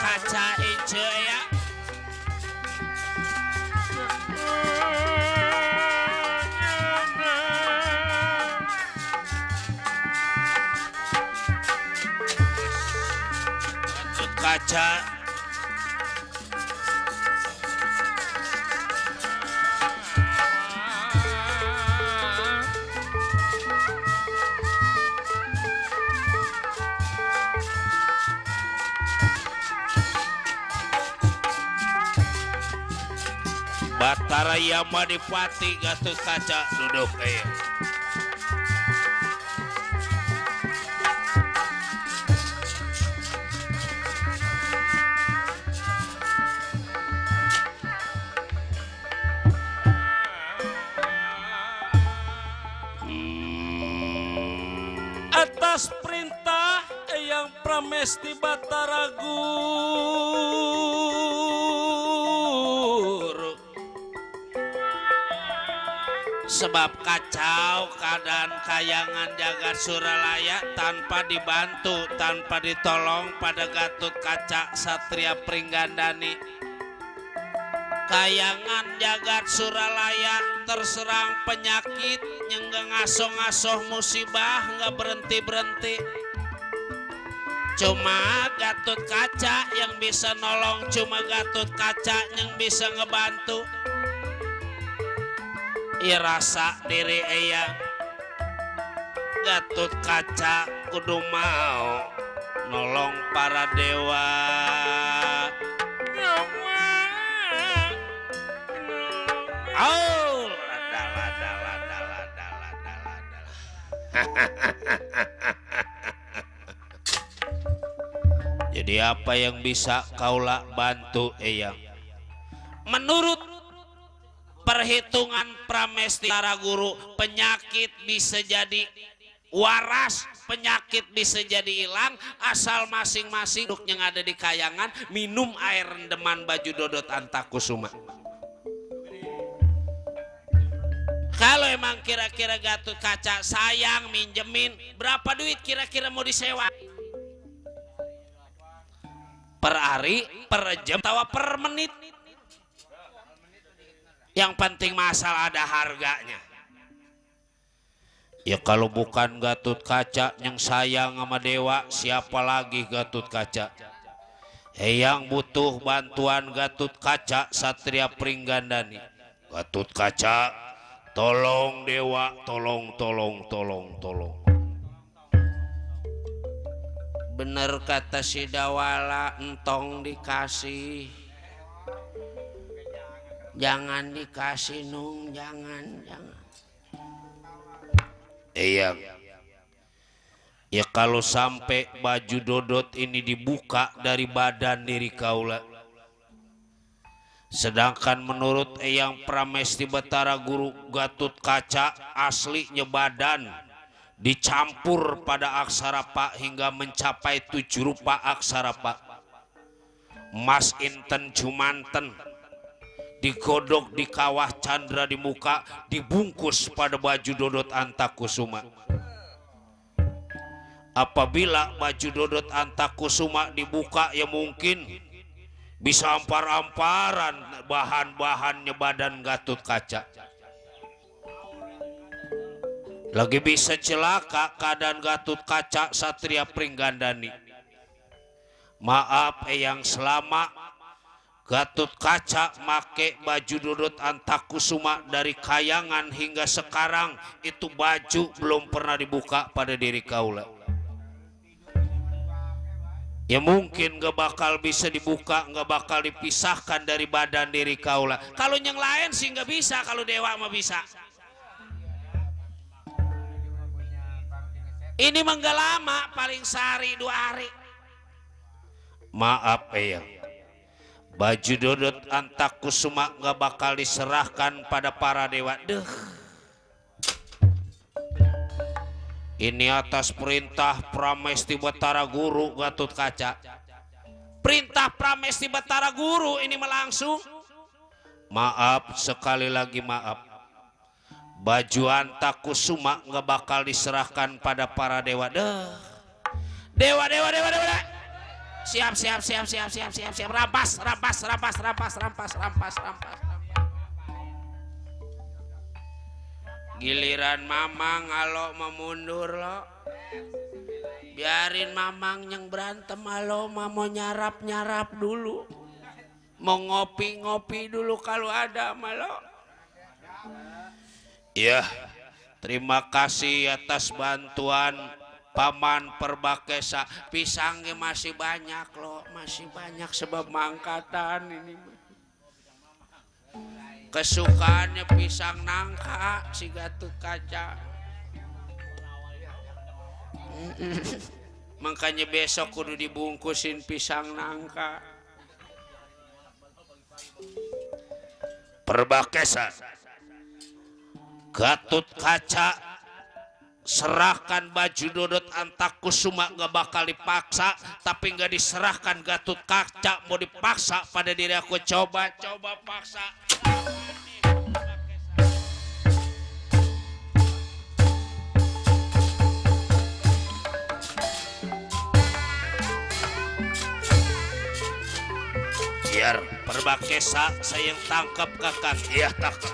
kaca ince ya. Gatut kaca Batara Yamadipati Gatut kaca duduk atas perintah yang Pramesti Batara Guru sebab kacau keadaan kayangan jagat Suralaya tanpa dibantu tanpa ditolong pada Gatut kaca Satria Pringgandani. Kayangan jagat Suralaya terserang penyakit yang ngasoh-ngasoh musibah nggak berhenti-berhenti. Cuma Gatut kaca yang bisa nolong, cuma Gatut kaca yang bisa ngebantu. Rasa diri eyang Gatut kaca kudu mau nolong para dewa. Oh, jadi apa yang bisa kaulah bantu eyang? Menurut perhitungan Pramesti Batara Guru, penyakit bisa jadi waras, penyakit bisa jadi hilang asal masing-masing yang ada di kayangan minum air rendeman Baju Dodot Antakusuma. Kalau emang kira-kira Gatut kaca sayang minjemin, berapa duit kira-kira mau disewa? Per hari, per jam, atau per menit? Yang penting masalah ada harganya. Ya kalau bukan Gatut kaca yang sayang sama dewa, siapa lagi Gatut kaca? Yang butuh bantuan Gatut kaca Satria Pringgandani. Gatut kaca, tolong dewa, tolong. Bener kata si Dawala, entong dikasih. Jangan dikasih nung, jangan. Iya. Ya kalau sampai Baju Dodot ini dibuka dari badan diri kaula. Sedangkan menurut Eyang Pramesti Batara Guru, Gatut kaca aslinya badan dicampur pada aksara Pa hingga mencapai 7 rupa aksara Pa. Mas inten jumanten digodok di kawah candra di muka, dibungkus pada Baju Dodot Antakusuma. Apabila Baju Dodot Antakusuma dibuka, ya mungkin bisa ampar-amparan bahan-bahannya badan Gatut kaca. Lagi bisa celaka keadaan Gatut kaca Satria Pringgandani. Maaf eyang, selama Gatut kaca make Baju Dodot Antakusuma dari kayangan hingga sekarang, itu baju belum pernah dibuka pada diri kaula. Ya mungkin gak bakal bisa dibuka, gak bakal dipisahkan dari badan diri kaula. Kalau yang lain sih gak bisa, kalau dewa mah bisa. Ini mah gak lama, paling sehari 2 hari. Maaf ya, Baju Dodot Antakusuma gak bakal diserahkan pada para dewa. Ini atas perintah Pramesti Batara Guru Gatut kaca. Perintah Pramesti Batara Guru ini melangsung. Maaf, sekali lagi maaf. Baju Antakusuma nggak bakal diserahkan pada para dewa. Dewa. Siap. Rampas. Giliran Mamang alo memundur lo. Biarin Mamang yang berantem alo mau nyarap dulu. Mau ngopi dulu kalau ada malo. Iya. Terima kasih atas bantuan Paman Perbakesa. Pisangnya masih banyak loh, masih banyak sebab mangkatan ini. Kesukaannya pisang nangka si Gatot Kaca. Makanya besok kudu dibungkusin pisang nangka. Perbakesa, Gatot Kaca, serahkan baju Dodot Antakusuma gak bakal dipaksa, tapi gak diserahkan Gatot Kaca mau dipaksa pada diri aku. Coba paksa. Biar Perbakesa saya yang tangkap kakak. Iya tangkap.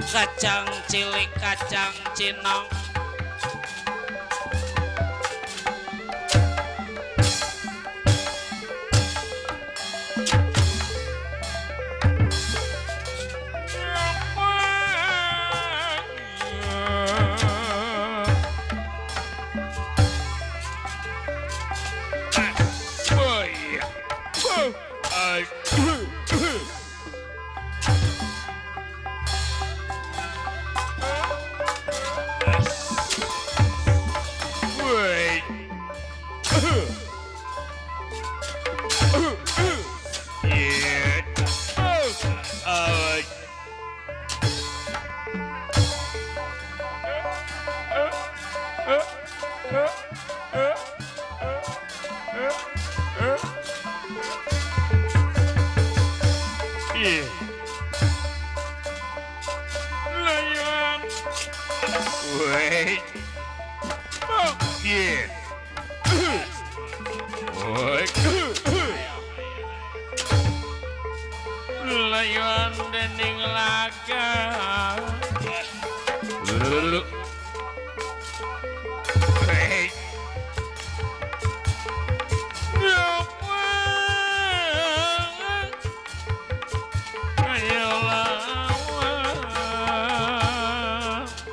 Kacang cilik kacang cinong. Layuan dening laga.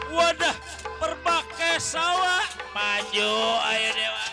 Wadah Perbakesa maju ayo dewa.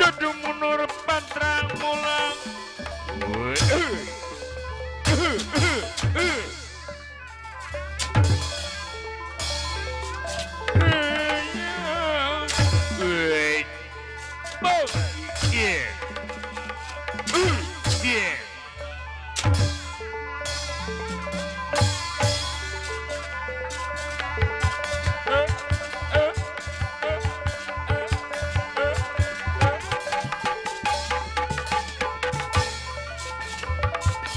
Jadi mundur pantrang mulang.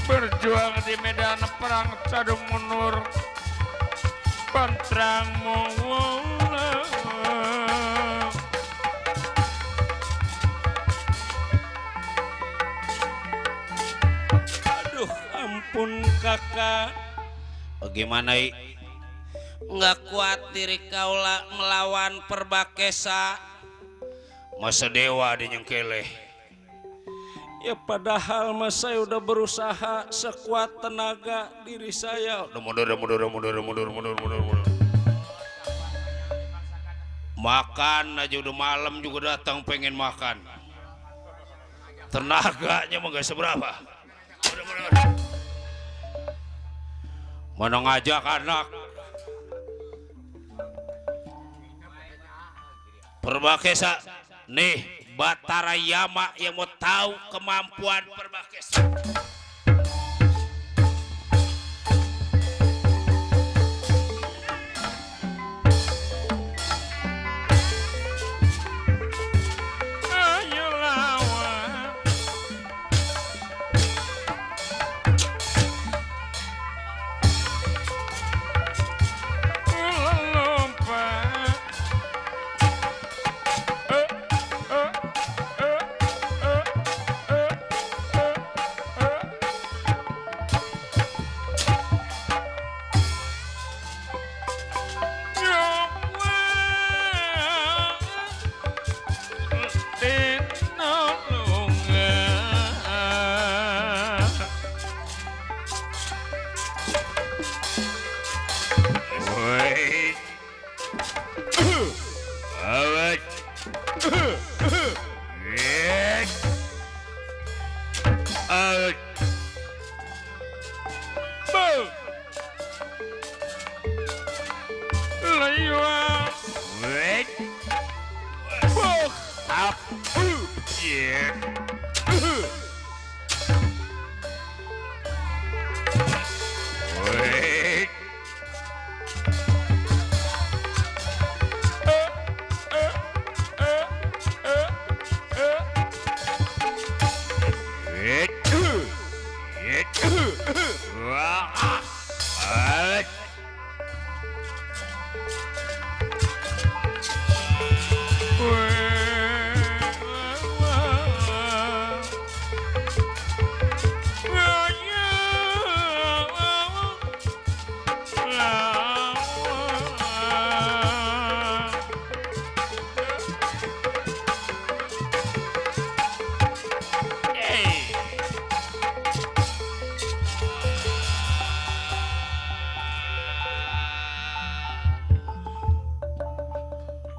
Berjuang di medan perang cadu mundur pantrang mulang. Aduh ampun kakak. Bagaimana nggak kuat diri kaula melawan Perbakesa. Masa dewa dinyengkeleh. Ya padahal mas saya udah berusaha sekuat tenaga diri saya. Mundur. Makan aja udah malam juga datang pengen makan. Tenaganya mah gak seberapa. Mana ngajak anak. Perbakesa nih Batara Yama yang mau tahu kemampuan Perbakesa.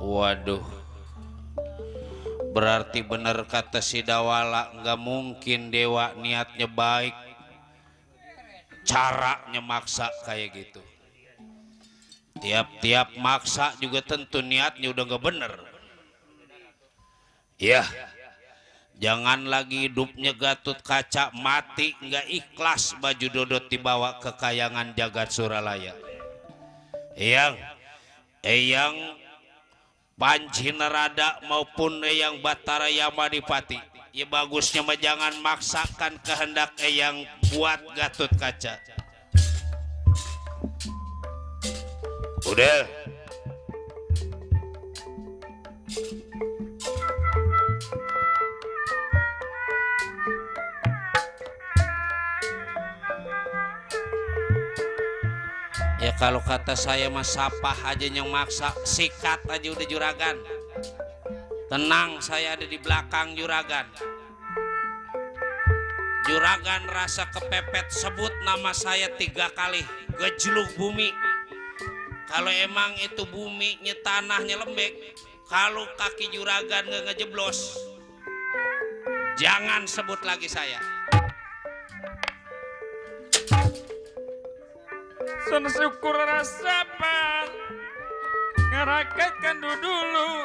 Waduh, berarti bener kata si Dawala, nggak mungkin dewa niatnya baik, caranya maksa kayak gitu. Tiap-tiap maksa juga tentu niatnya udah nggak bener. Ya, jangan lagi hidupnya Gatot Kaca mati nggak ikhlas baju dodot dibawa ke kayangan jagat Suralaya. Eyang Panji Nerada maupun Eyang Batara Yamadipati, ya bagusnya mah jangan maksakan kehendak Eyang buat Gatot Kaca. Udah. Ya kalau kata saya mah sapah aja yang maksa, sikat aja udah juragan. Tenang, saya ada di belakang juragan. Juragan rasa kepepet sebut nama saya 3 kali, gejluk bumi. Kalau emang itu buminya tanahnya lembek, kalau kaki juragan nggak ngejeblos, jangan sebut lagi saya. Sun syukur rasapan ngerakatkan dulu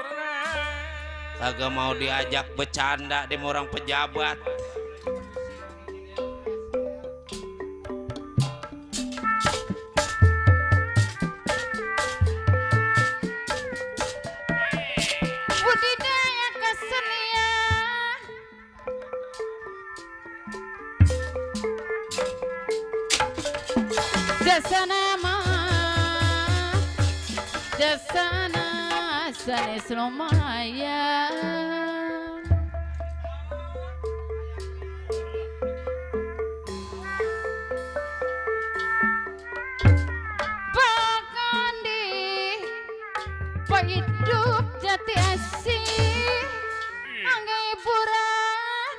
Kagak mau diajak bercanda deh orang pejabat. Budidaya kesenian Jasana sanes lumayan bahkan di hidup jati asih angga hiburan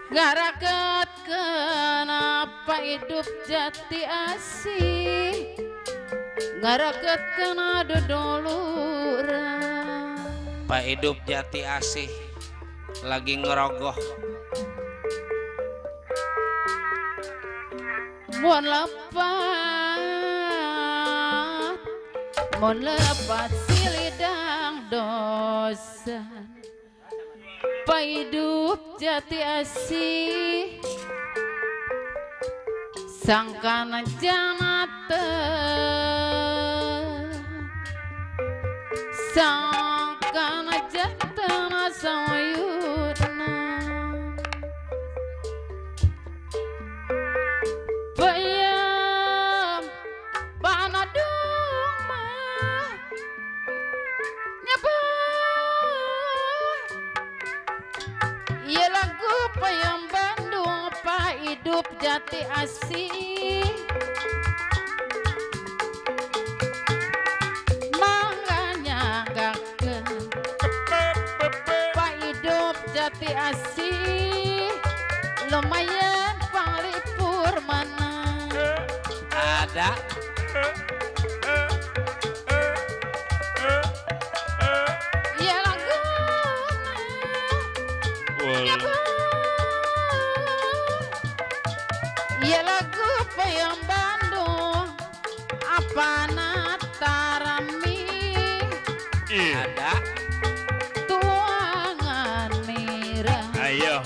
Garaket kenapa hidup jati asih Garaket kena dodoluran Pak hidup jati asih lagi ngerogoh Mon lepat silidang dosan Pak hidup jati asih sangkana janate sangkana jatana sayudna bayam panaduma nyapa ya lagu payam Bandung apa hidup jati asih makanya gaken pak hidup jati asih lumayan palipur mana ada ya lagu ya lagu payam Bandung apa natarami ada tuangan mira Ayo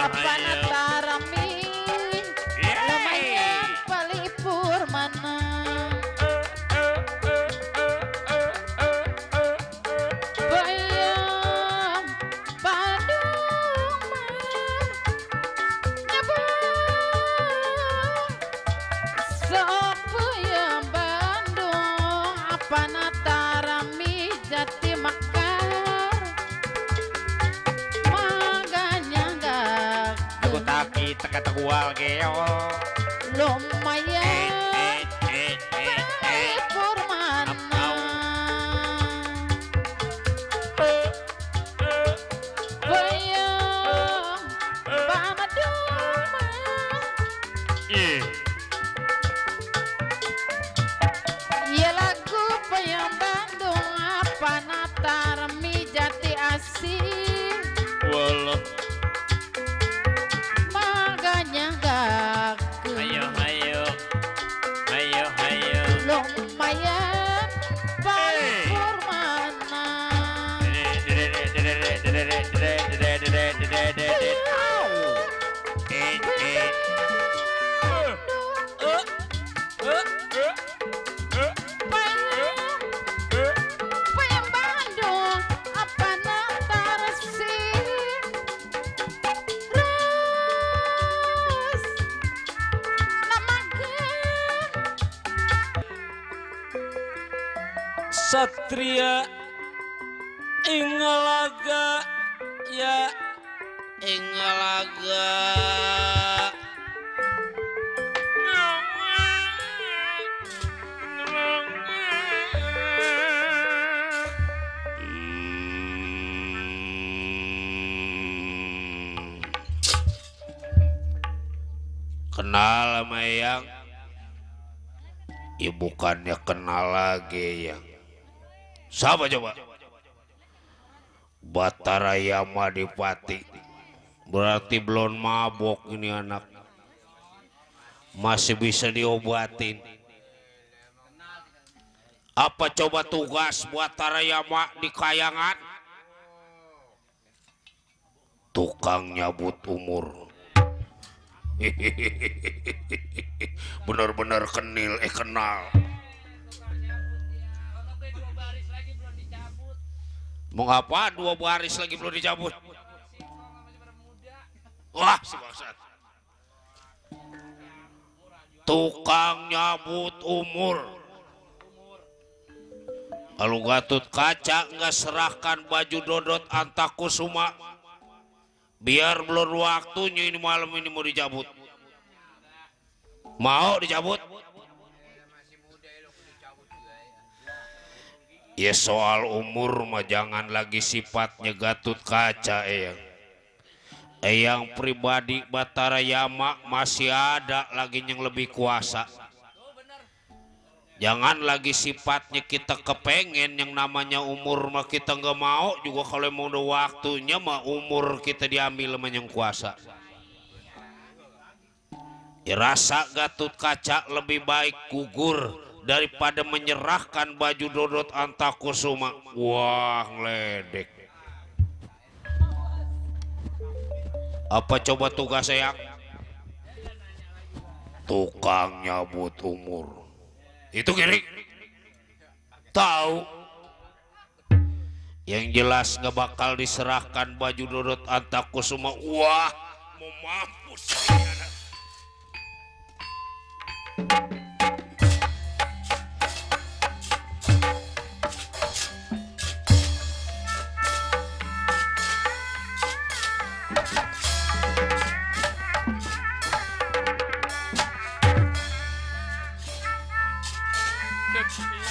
apa natarami lumayan palipur mana bayang Bandung nyapa sok bayang Bandung apa natarami jati makar maganya gak Aku taki teka-tegual geo lumayan palipur mana bayang Bandung ya lagu payang Bandung apa natarmi jati asih Walah maganya gak Ayo lumayan palipur mana payang Bandung apa natarsi ras namakan Satria Ingalaga ya Ingalaga Kenal sama yang ya bukannya kenal lagi yang siapa coba Batara Yamadipati berarti belum mabok ini anak masih bisa diobatin apa coba tugas Batara Yama di Kayangan tukang nyabut umur bener-bener kenal mau ngapa 2 baris lagi belum dicabut wah si bangsat tukang nyabut umur lalu Gatut Kaca nggak serahkan baju Dodot Antakusuma biar belum waktunya ini malam ini mau dicabut mau dicabut ya soal umur mah jangan lagi sifatnya Gatut Kaca Eyang pribadi Batara Yama masih ada lagi yang lebih kuasa. Jangan lagi sifatnya kita kepengen yang namanya umur mah kita nggak mau juga, kalau mau udah waktunya mah umur kita diambil sama yang kuasa. Ya, rasa Gatot Kaca lebih baik gugur daripada menyerahkan baju Dodot Antakusuma. Wah, ngeledek. Apa coba tugas saya? Tukang nyabut umur. Itu kiri. Tahu. Yang jelas nggak bakal diserahkan baju Dodot Antakusuma. Wah, mau mampus.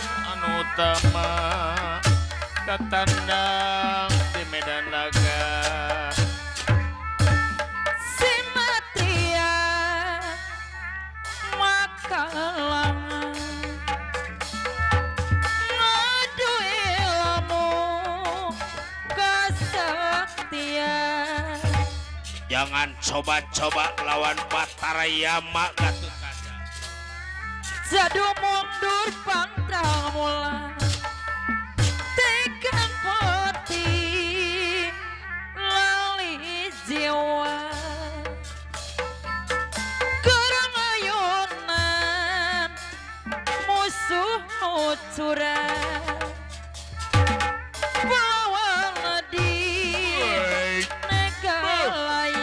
Anu utama katandang di Medan Laga. Simatria makalangan ngadu ilmu kesaktian. Jangan coba-coba lawan Batara Yama Gatot Kaca. Jadu mundur pantang mula tekan peti lali jiwa kerang ayonan musuh nucuran bawa di negalayan.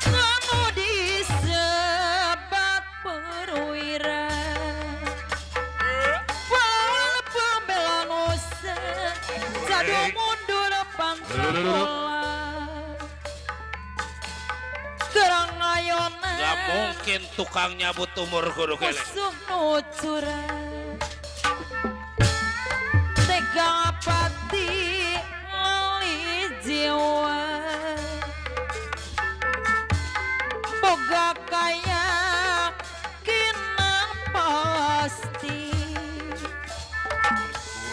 Kamu disebat perwira Wal pembela nusa Jadu mundur pantang bola Kerang ayonan Gak mungkin tukang nyabut umur kudu kele. musuh nucuran tega pati lali jiwa boga kaya kinang pasti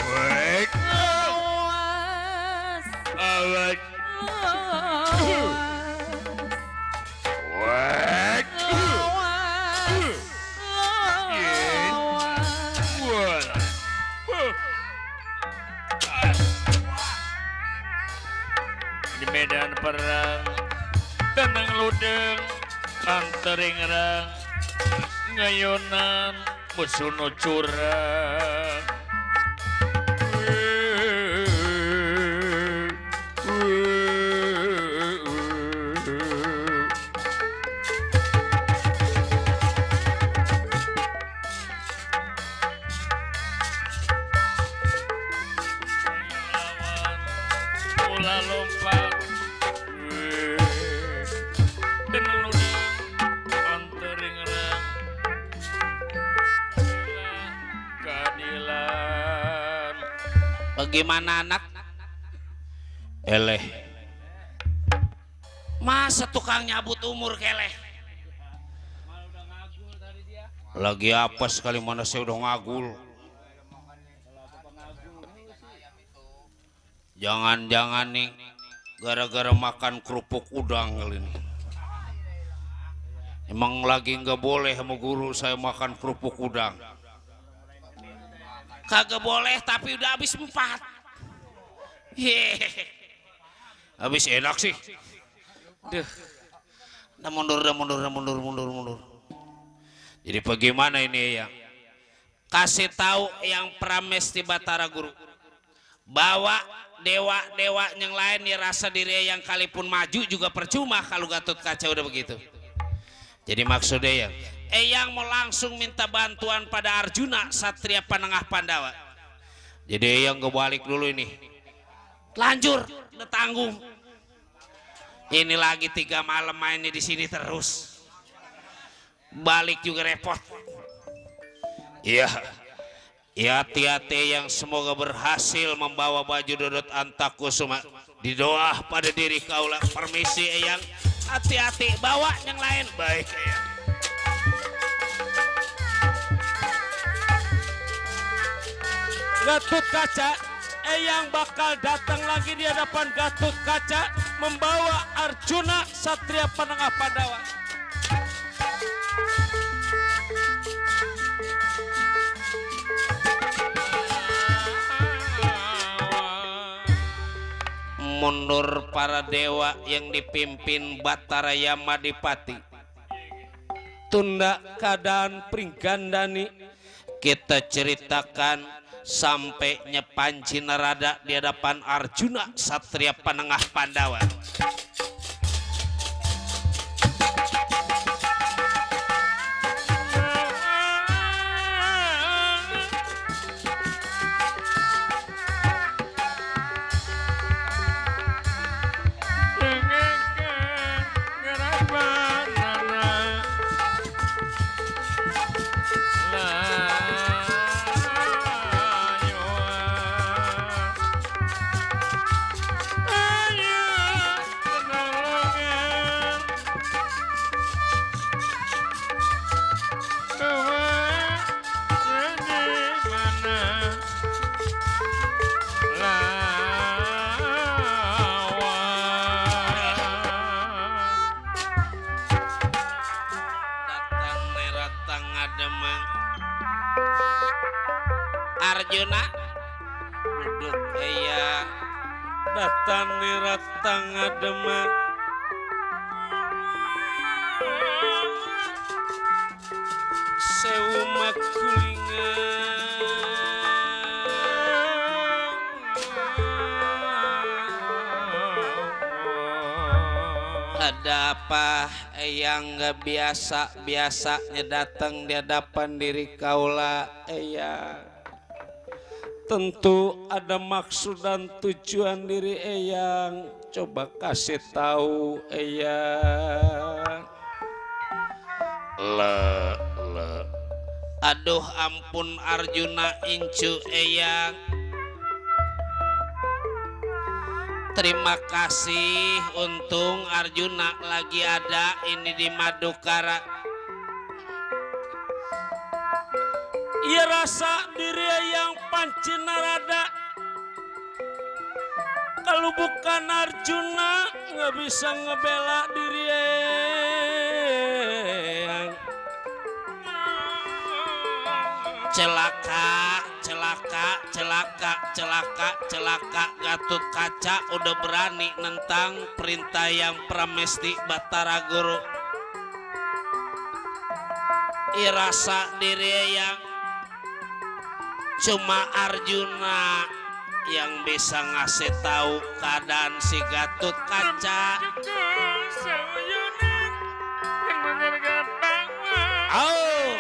lawas lawas Di medan perang tenang ludeng antering rang ngayonan musuh nu curang. Ulah lompat tenang ludeng antering rang keadilan. Bagaimana anak? Eleh. Masa tukang nyabut umur keleh? Lagi apa sekali, mana saya udah ngagul. Jangan-jangan nih gara-gara makan kerupuk udang kali ini. Emang lagi nggak boleh sama guru saya makan kerupuk udang. Kagak boleh tapi udah habis 4. Hehehe. Habis enak sih. Duh. Dah mundur. Jadi bagaimana ini ya? Kasih tahu yang Pramesti Batara Guru bahwa dewa-dewa yang lain ya rasa diri yang kalipun maju juga percuma kalau Gatot Kaca udah begitu. Jadi maksudnya ya, Eyang mau langsung minta bantuan pada Arjuna, Satria Panengah Pandawa. Jadi Eyang kebalik dulu ini. Lanjur, udah tanggung. Ini lagi 3 malam mainnya di sini terus. Balik juga repot. Iya. Ya hati-hati yang semoga berhasil membawa baju Dodot Antakusuma. Didoa pada diri kaulah. Permisi Eyang. Hati-hati bawa yang lain. Baik Eyang. Gatot Kaca, Eyang bakal datang lagi di hadapan Gatot Kaca membawa Arjuna Satria Penengah Pandawa. Mundur para dewa yang dipimpin Batara Yamadipati. Tunda keadaan Pringgandani. Kita ceritakan sampai Panci Narada di hadapan Arjuna Satria Penengah Pandawa. Arjuna duduk Eyang datang niratang ngademang sewu makulingan. Ada apa Eyang gak biasanya datang di hadapan diri kaula Eyang? Tentu ada maksud dan tujuan diri Eyang. Coba kasih tahu Eyang. Aduh ampun Arjuna incu Eyang. Terima kasih, untung Arjuna lagi ada ini di Madukara. Ia rasa diri yang Panci Narada. Kalau bukan Arjuna nggak bisa ngebela diri yang celaka. Gatot Kaca udah berani nentang perintah yang Pramesti Batara Guru. Ia rasa diri yang cuma Arjuna yang bisa ngasih tahu keadaan si Gatot Kaca. Oh,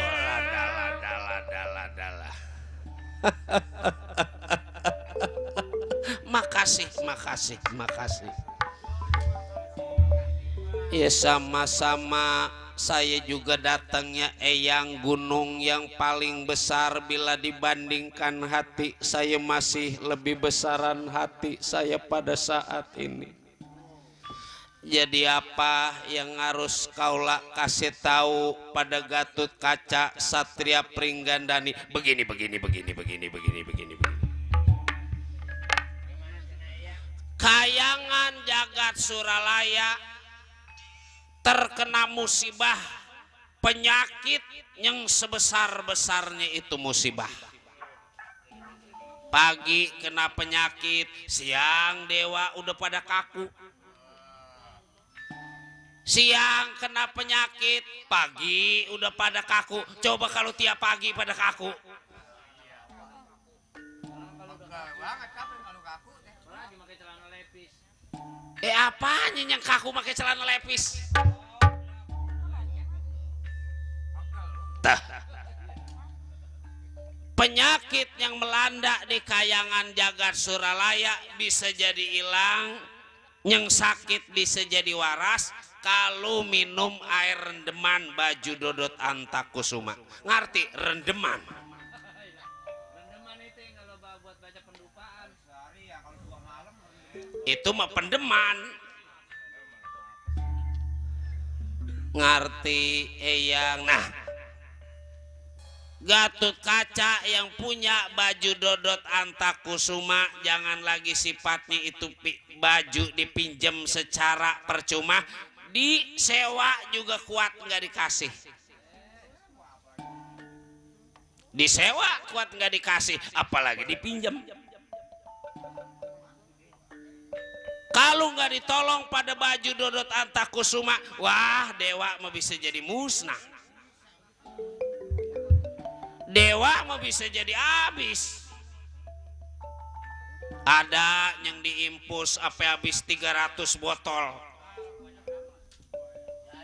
adalah. Makasih. Ya sama-sama. Saya juga datangnya Eyang, gunung yang paling besar. Bila dibandingkan hati saya masih lebih besaran hati saya pada saat ini. Jadi apa yang harus kaulah kasih tahu pada Gatot Kaca Satria Pringgandani? Begini. Kayangan jagat Suralaya terkena musibah penyakit yang sebesar-besarnya itu musibah. Pagi kena penyakit, siang dewa udah pada kaku. Siang kena penyakit, pagi udah pada kaku. Coba kalau tiap pagi pada kaku. Apanya yang kaku pakai celana lepis? Penyakit yang melanda di kayangan jagat Suralaya bisa jadi hilang, yang sakit bisa jadi waras kalau minum air rendeman Baju Dodot Antakusuma. Ngerti rendeman? Itu mah pendeman. Ngerti eyang. Nah, Gatot Kaca yang punya Baju Dodot Antakusuma, jangan lagi sifatnya itu baju dipinjam secara percuma, disewa juga kuat nggak dikasih. Disewa kuat nggak dikasih, apalagi dipinjam. Kalau nggak ditolong pada Baju Dodot Antakusuma, wah dewa mah bisa jadi musnah. Dewa mah bisa jadi habis. Ada yang diimpus apa habis 300 botol.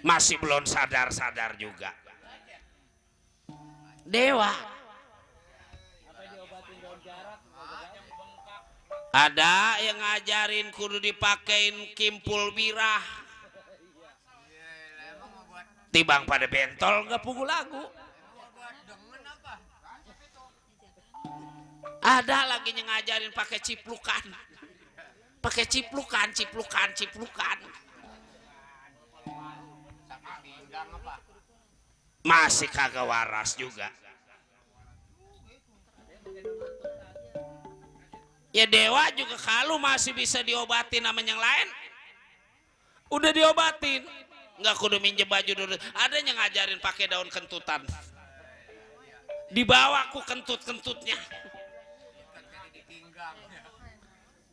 Masih belum sadar-sadar juga. Dewa. Ada yang ngajarin kudu dipakein kimpul birah. Tibang pada bentol nggak pukul lagu. Ada lagi yang ngajarin pakai ciplukan. Pakai ciplukan. Masih kagak waras juga. Ya dewa juga kalau masih bisa diobatin sama yang lain. Udah diobatin. Nggak kudu minjem Baju Dodot. Ada yang ngajarin pakai daun kentutan. Dibawa ku kentut-kentutnya.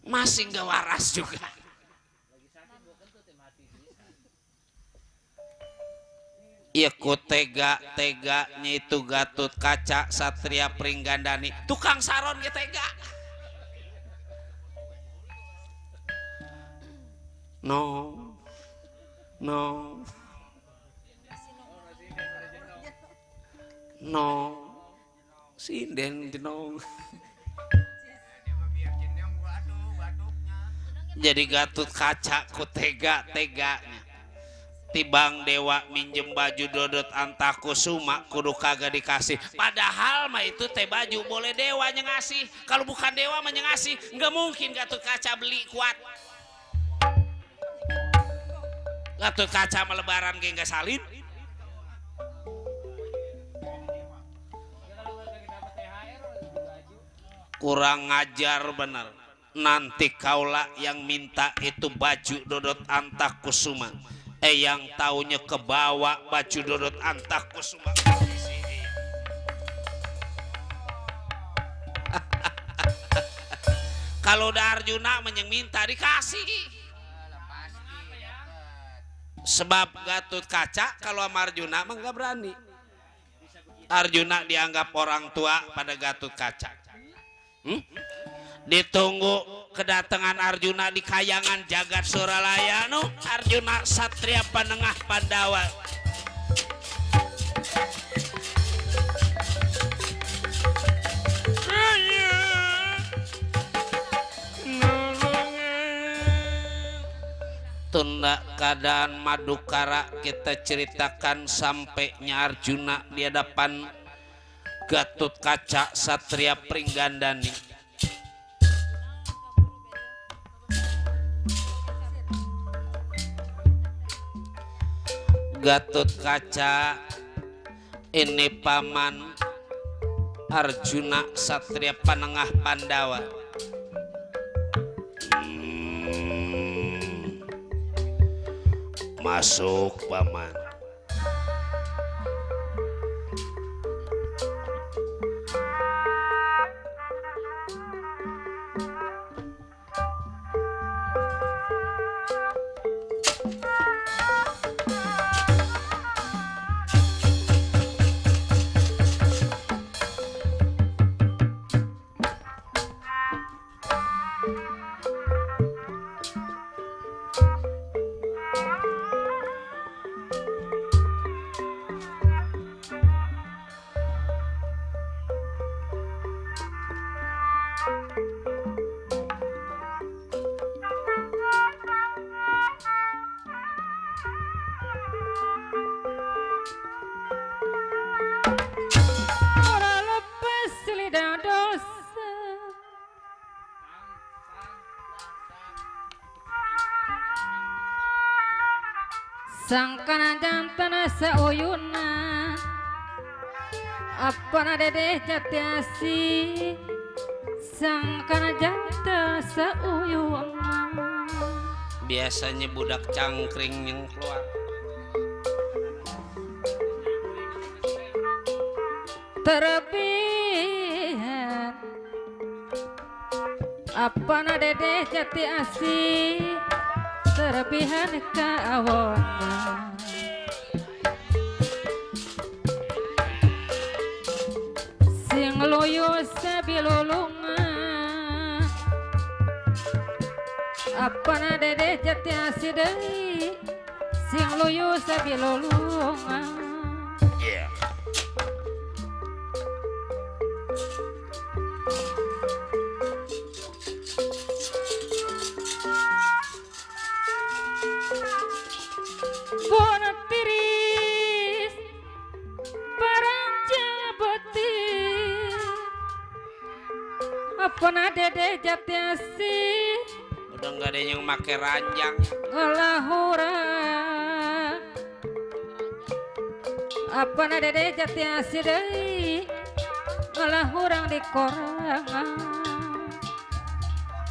Masih nggak waras juga. Ya ku tega-teganya itu Gatot Kaca Satria Pringgandani, tukang saron ge tega. No sinden jenong. Jadi Gatot Kaca ku tega-teganya tibang dewa minjem Baju Dodot Antakusuma kudu kagak dikasih. Padahal mah itu teh baju boleh dewanya ngasih. Kalau bukan dewa mah ngasih, nggak mungkin Gatot Kaca beli kuat. Gatot Kaca mah lebaran ge nggak salin. Kurang ngajar bener. Nanti kaulah yang minta itu Baju Dodot Antakusuma, yang taunya kebawa Baju Dodot Antakusuma. Kalau udah Arjuna menyeng minta dikasih. Sebab Gatot Kaca kalau sama Arjuna mah nggak berani. Arjuna dianggap orang tua pada Gatot Kaca. Ditunggu kedatangan Arjuna di kayangan jagat Suralaya. Arjuna Satria Panengah Pandawa. Tunda keadaan Madukara kita ceritakan sampainya Arjuna di hadapan Gatot Kaca Satria Pringgandani. Gatot Kaca ini paman Arjuna Satria Panengah Pandawa. Masuk paman. sangkana jantan sauyuna apana dedeh jati asih sangkana jantan sauyuna biasanya budak cangkring yang keluar terlebihan apana dedeh jati asih terlebihan kawana sing loyo sabilulungan apana dedeh jati asih deui sing loyo sabilulungan yeah. Bona tiris barang jabatir apana dedeh jati asih udah nggak ada yang make ranjang ngelahura apana dedeh jati asih deui ngelahurang di korangan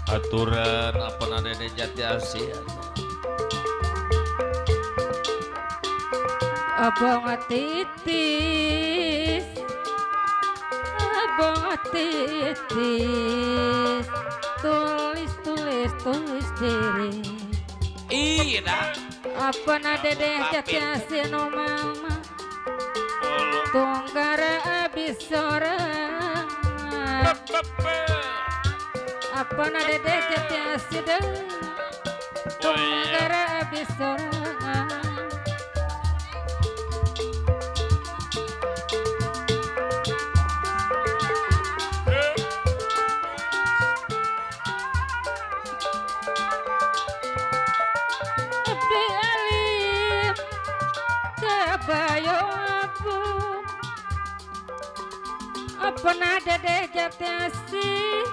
aturan apa nade jati asih abang titis tulis diri iya dah apana dedeh jati asih no mama tunggara abis sorangan apana dedeh jati asih deui tunggara abis sorangan abdi alim kabayo abu apana dedeh jati asih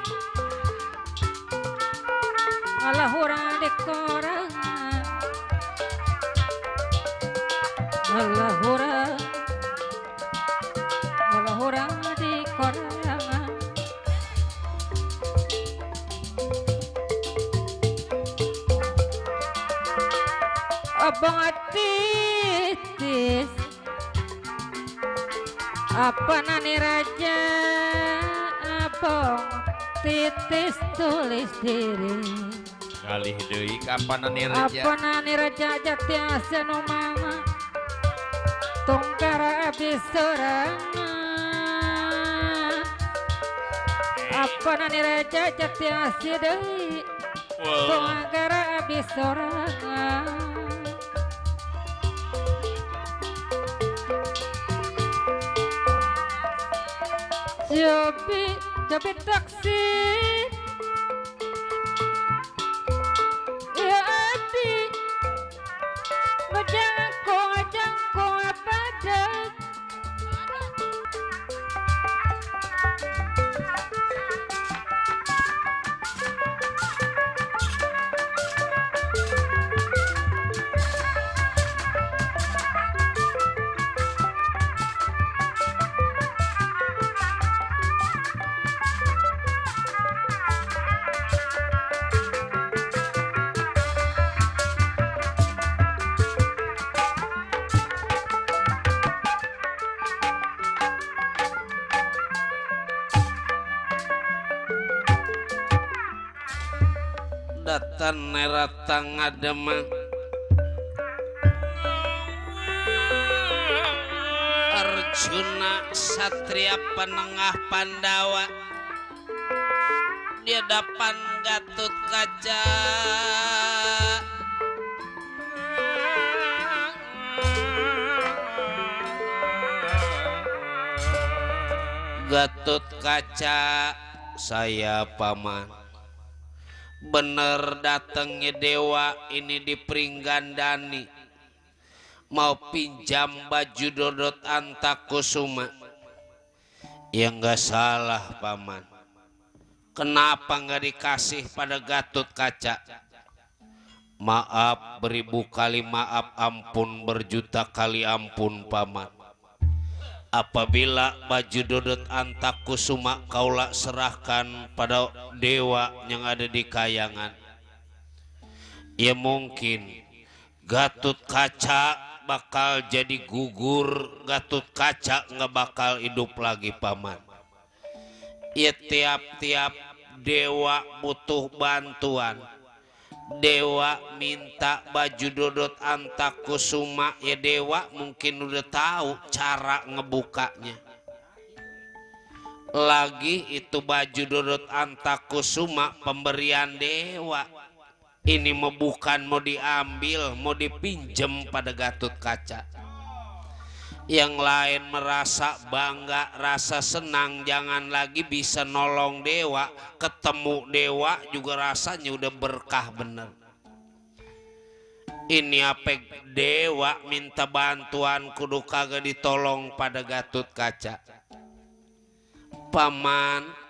ngalahurang di korangan ngalahurang di korangan abang titis apa nani raja abang titis tulis diri kali deui kapan nih raja apa nani raja jati asih no mama tongkara abis sorangan apa nani raja jati asih deui tongkara abis sorangan Jobi taksi ya adi ngejangko apa dek datan neratang adema Arjuna Satria Penengah Pandawa dia dapan Gatut Kaca Gatut Kaca saya paman bener datengnya dewa ini di Pringgandani mau pinjam baju Dodot Antakusuma ya nggak salah paman kenapa nggak dikasih pada Gatut Kaca Maaf beribu kali maaf, ampun berjuta kali ampun paman. Apabila baju dodot Antakusuma kaulah serahkan pada dewa yang ada di kayangan, ya mungkin Gatut Kaca bakal jadi gugur, Gatut Kaca nggak bakal hidup lagi paman. Ya tiap-tiap dewa butuh bantuan, dewa minta baju dodot Antakusuma, ya dewa mungkin udah tahu cara ngebukanya. Lagi itu baju dodot Antakusuma pemberian dewa. Ini mau bukan mau diambil, mau dipinjem pada Gatut Kaca. Yang lain merasa bangga, rasa senang, jangan lagi bisa nolong dewa, ketemu dewa juga rasanya udah berkah bener. Ini apa dewa minta bantuan kudu kagak ditolong pada Gatut Kaca. Paman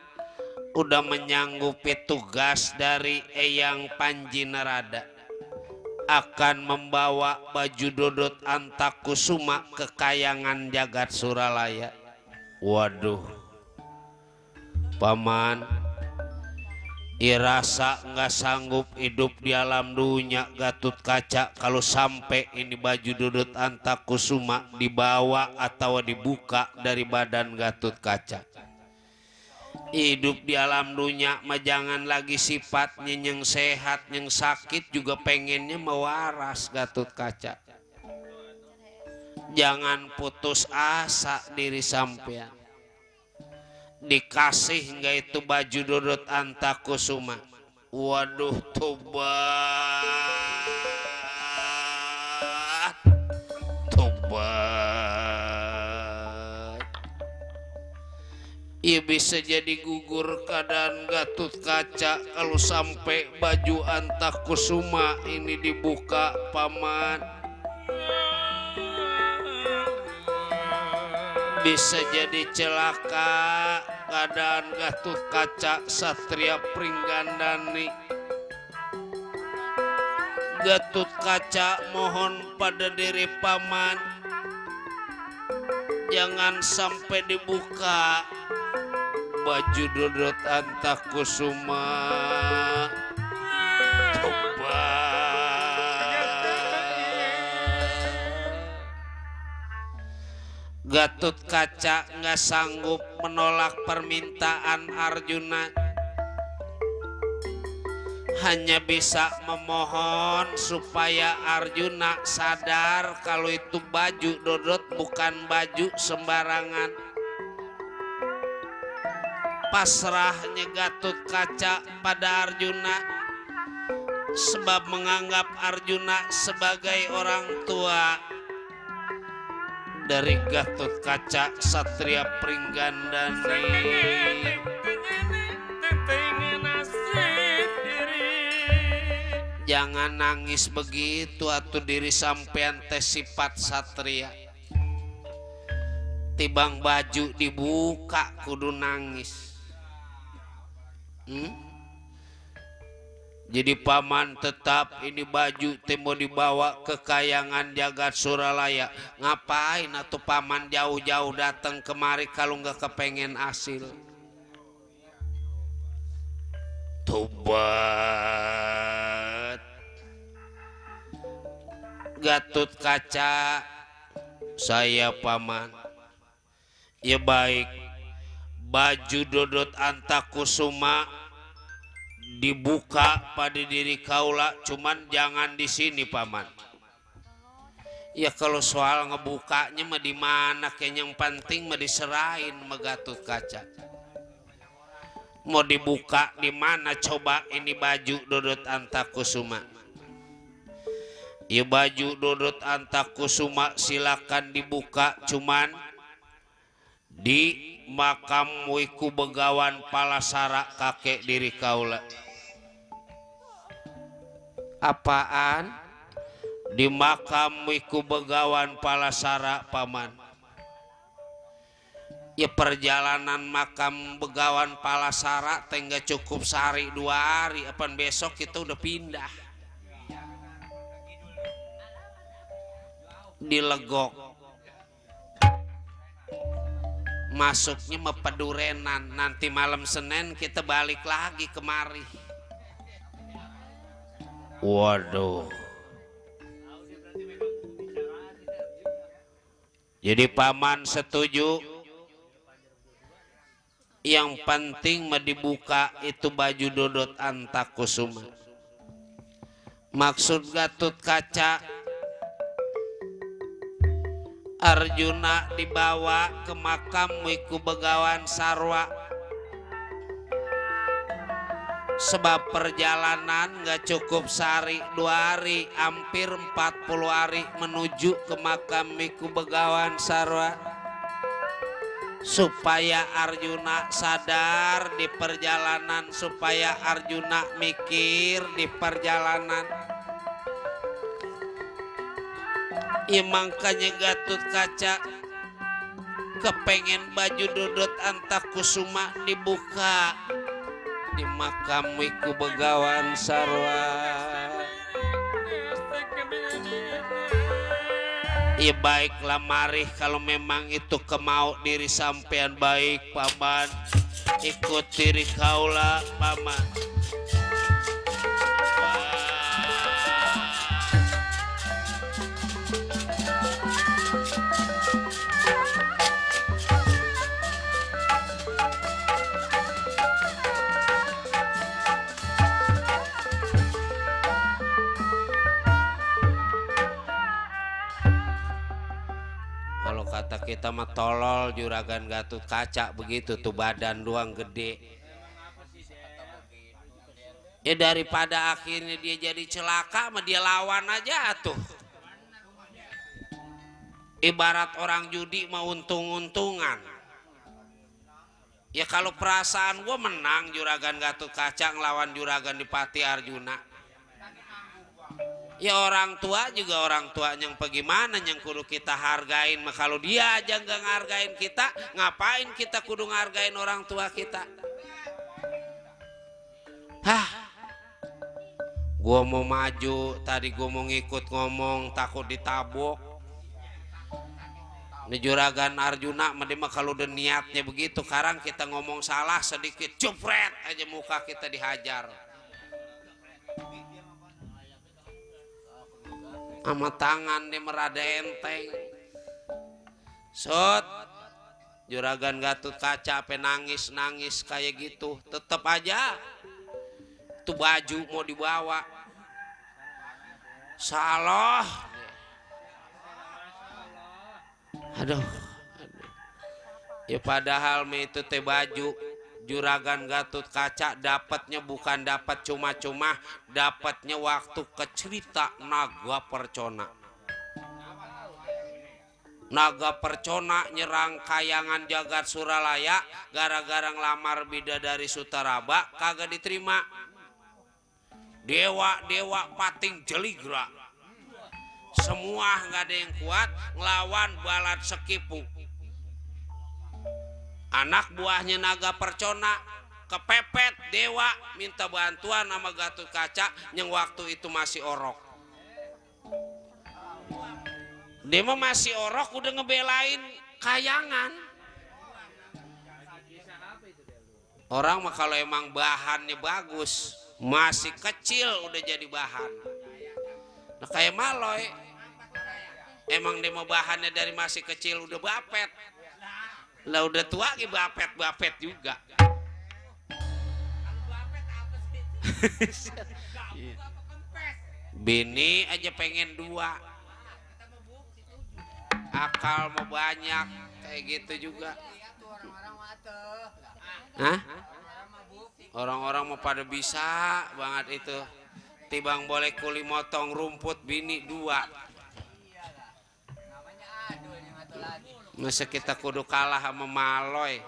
udah menyanggupi tugas dari Eyang Panji Narada, akan membawa baju dodot Antakusuma ke kayangan jagat Suralaya. Waduh paman, irasa nggak sanggup hidup di alam dunia Gatut Kaca kalau sampai ini baju dodot Antakusuma dibawa atau dibuka dari badan Gatut Kaca. Hidup di alam dunia mah jangan lagi sifatnya yang sehat, yang sakit juga pengennya mewaras Gatut Kaca. Jangan putus asa diri sampean. Dikasih nggak itu baju dodot Antakusuma, waduh tobat, tobat. Ya bisa jadi gugur keadaan Gatut Kaca kalau sampai baju Antakusuma ini dibuka paman. Bisa jadi celaka keadaan Gatut Kaca Satria Pringgandani. Gatut Kaca mohon pada diri paman, jangan sampai dibuka baju dodot Antakusuma. Gatut Kaca nggak sanggup menolak permintaan Arjuna, hanya bisa memohon supaya Arjuna sadar kalau itu baju dodot bukan baju sembarangan. Pasrahnya Gatut Kaca pada Arjuna sebab menganggap Arjuna sebagai orang tua dari Gatut Kaca Satria Pringgandani. Jangan nangis begitu atuh diri sampean teh sifat satria. Tibang baju dibuka kudu nangis. Jadi paman tetap ini baju teh mau dibawa ke kayangan jagat Suralaya. Ngapain atuh paman jauh-jauh datang kemari kalau nggak kepengen hasil? Tobat. Gatut Kaca, saya paman. Ya baik, baju dodot Antakusuma dibuka pada diri kaula, cuman jangan di sini paman. Ya kalau soal ngebukanya mah di mana, kayaknya yang penting mah diserahin sama Gatut Kaca. Mau dibuka di mana coba ini baju dodot Antakusuma? Ya baju dodot Antakusuma silakan dibuka, cuman di makam Wiku Begawan Palasara kakek diri kaula. Apaan? Di makam Wiku Begawan Palasara paman. Ya perjalanan makam Begawan Palasara tengah cukup sehari 2 hari, apaan besok kita udah pindah. dilegok. Masuknya mepedurenan, nanti malam Senin kita balik lagi kemari. Waduh. Jadi paman setuju. Yang penting mah dibuka itu baju Dodot Antakusuma. Maksud Gatotkaca, Arjuna dibawa ke makam Wiku Begawan Sarwa. Sebab perjalanan gak cukup sehari 2 hari, hampir 40 hari menuju ke makam Wiku Begawan Sarwa. Supaya Arjuna sadar di perjalanan, supaya Arjuna mikir di perjalanan. Makanya Gatotkaca kepengen baju Dodot Antakusuma dibuka di makam Wiku Begawan Sarwa. Ya baiklah, mari kalau memang itu kemau diri sampean baik paman, ikut diri kaula paman. Kalau kata kita mah tolol Juragan Gatotkaca begitu tuh, badan doang gede. Ya daripada akhirnya dia jadi celaka mah dia lawan aja tuh. Ibarat orang judi mah untung-untungan. Ya kalau perasaan gua menang Juragan Gatotkaca ngelawan Juragan Dipati Arjuna. Ya orang tua juga orang tua yang bagaimana yang kudu kita hargain. Mah kalau dia aja nggak ngargain kita, ngapain kita kudu ngargain orang tua kita? Gua mau maju tadi, gua mau ngikut ngomong takut ditabok. Ini Juragan Arjuna mah kalau udah niatnya begitu, sekarang kita ngomong salah sedikit jupret aja muka kita dihajar. Sama tangan dia merada enteng. Sot Juragan Gatotkaca apa nangis kayak gitu, tetep aja tuh baju mau dibawa. Salah. Aduh. Ya padahal itu teh baju Juragan Gatotkaca dapatnya bukan dapat cuma-cuma, dapatnya waktu ke cerita Naga Percona. Naga Percona nyerang kayangan jagat Suralaya gara-gara ngelamar bidadari Sutaraba kagak diterima. Dewa-dewa pating jeligra. Semua nggak ada yang kuat ngelawan Balat Sekipu. Anak buahnya Naga Percona kepepet dewa minta bantuan sama Gatotkaca yang waktu itu masih orok. Dia mah masih orok udah ngebelain kayangan. Orang mah kalau emang bahannya bagus, masih kecil udah jadi bahan. Nah kayak Maloy, emang dia mah bahannya dari masih kecil udah bapet. Lah udah tua ki bapet juga. Bini aja pengen 2. Akal mau banyak kayak gitu juga. Hah? Orang-orang mau pada bisa banget itu. Tibang boleh kuli motong rumput bini 2. Masa kita kudu kalah sama Maloy.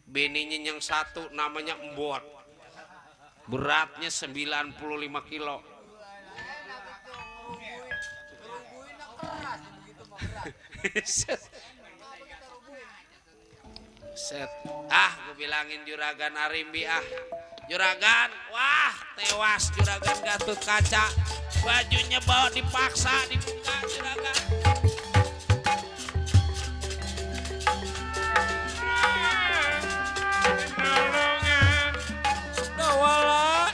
Bininya yang satu namanya Embot, beratnya 95 kilo. Set. Gue bilangin Juragan Arimbi Juragan, wah tewas Juragan Gatot Kaca. Bajunya bawa dipaksa dibuka Juragan. Dawala,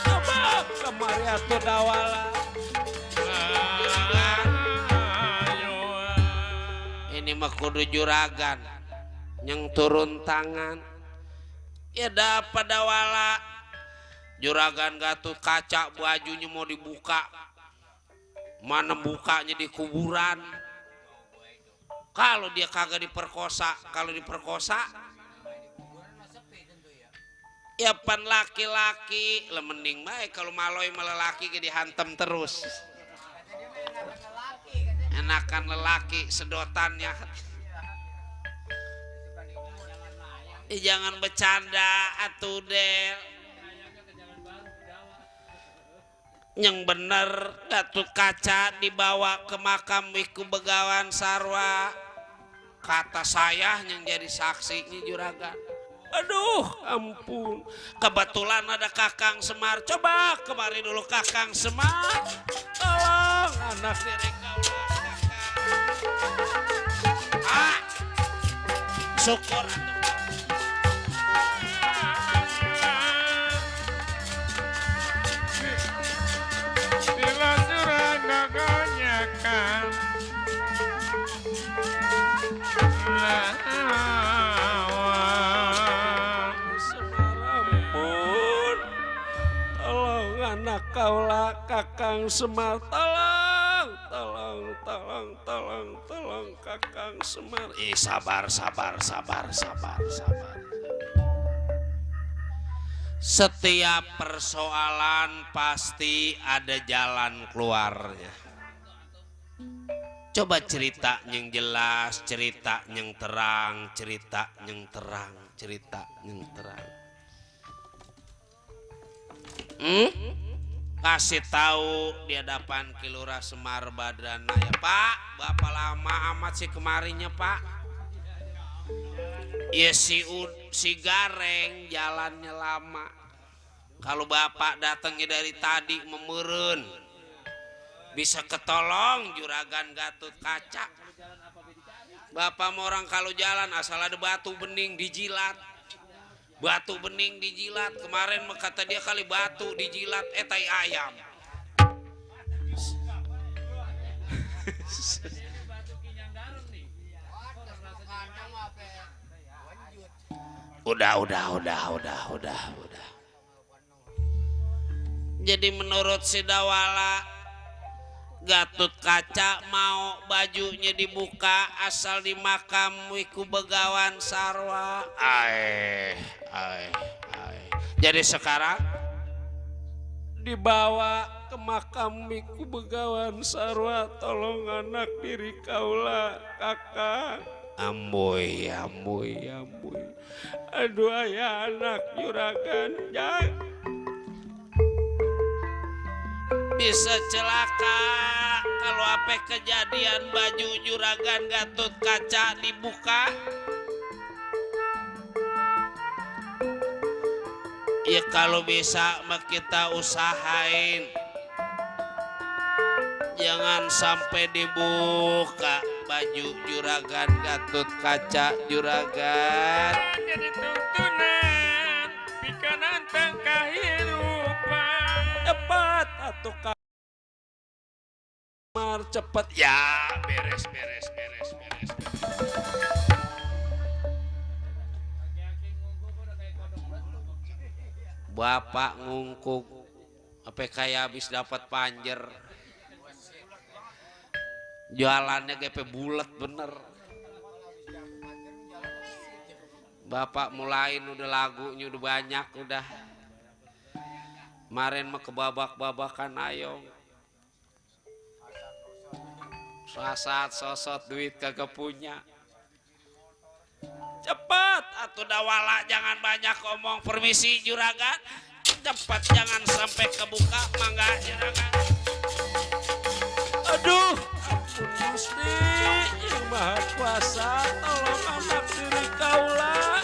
coba kemari atuh Dawala. Ini mah kudu Juragan yang turun tangan. Ya dapat Dawala. Juragan Gatot Kaca bajunya mau dibuka. Mana bukanya di kuburan. Kalau dia kagak diperkosa, kalau diperkosa ya pan laki-laki lah mending baik kalau maloi malah laki dihantam terus. Enakan lelaki sedotannya. Jangan bercanda atuh Del. Yang bener Gatot Kaca dibawa ke makam Wiku Begawan Sarwa. Kata saya yang jadi saksinya Juragan. Aduh ampun. Kebetulan ada Kakang Semar. Coba kemari dulu Kakang Semar. Tolong anak diri kaulah Kakang. Ah, syukur atuh. Kaulah Kakang Semar, tolong Kakang Semar. Sabar. Setiap persoalan pasti ada jalan keluarnya. Coba cerita yang jelas, cerita yang terang. Kasih tahu di hadapan Kilurah Semar Badrana ya Pak. Bapak lama amat sih kemarinya Pak. Ya si Gareng jalannya lama. Kalau Bapak datangnya dari tadi memeren, bisa ketolong Juragan Gatot Kaca. Bapak mau orang kalau jalan asal ada batu bening dijilat. Batu bening dijilat. Kemarin kata dia kali batu dijilat tai ayam. Udah. Jadi menurut si Dawala, Gatot Kaca mau bajunya dibuka asal di makam Wiku Begawan Sarwa. Jadi sekarang dibawa ke makam Wiku Begawan Sarwa. Tolong anak diri kaulah Kakak. Amboy. Aduh ayah anak Juragan Jang. Bisa celaka kalau apa kejadian baju Juragan Gatot Kaca dibuka. Ya kalau bisa mah kita usahain jangan sampai dibuka baju Juragan Gatot Kaca. Juragan jadi tuntunan pikanan tangkah hirupan cepat atau kamar cepat ya beres. Bapak ngungkuk apa kayak habis dapat panjer. Jualannya GP bulat bener. Bapak mulain udah lagunya udah banyak udah. Kemarin mah kebabak-babakan ayong. Sasat sosot duit kagak punya. Cepat atuh Dawala jangan banyak omong. Permisi Juragan. Cepat jangan sampai kebuka mangga Juragan. Aduh ampun Gusti yang Maha Kuasa tolong anak diri kaulah.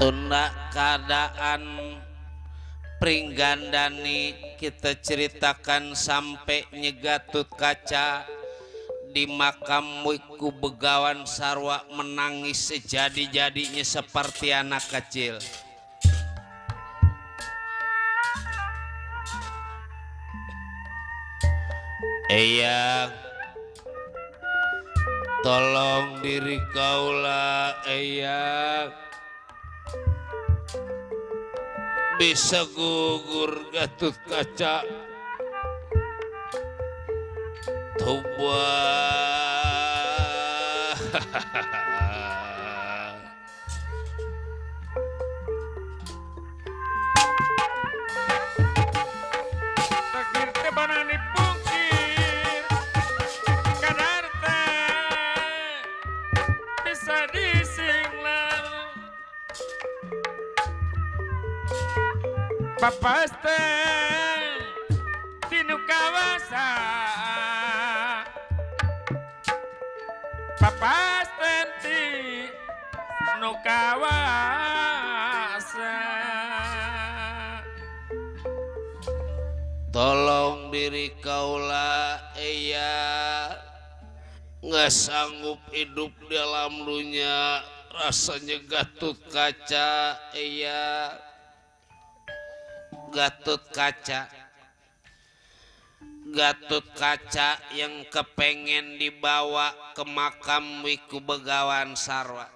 tunda keadaan Pringgandani kita ceritakan sampai nyegatut kaca di makam Wiku Begawan Sarwa menangis sejadi-jadinya seperti anak kecil. Eyang, tolong diri kaulah Eyang, bisa gugur Gatut Kaca. Tobat. Takdir teh bana dipungkir, kadar teh bisa disinglar. Papas teh tinu kawasa, papas teh tinu kawasa. Tolong diri kaulah Eyang, nggak sanggup hidup dalam dunia rasanya Gatut Kaca. Eyang, Gatut Kaca, Gatut Kaca yang kepengen dibawa ke makam Wiku Begawan Sarwa.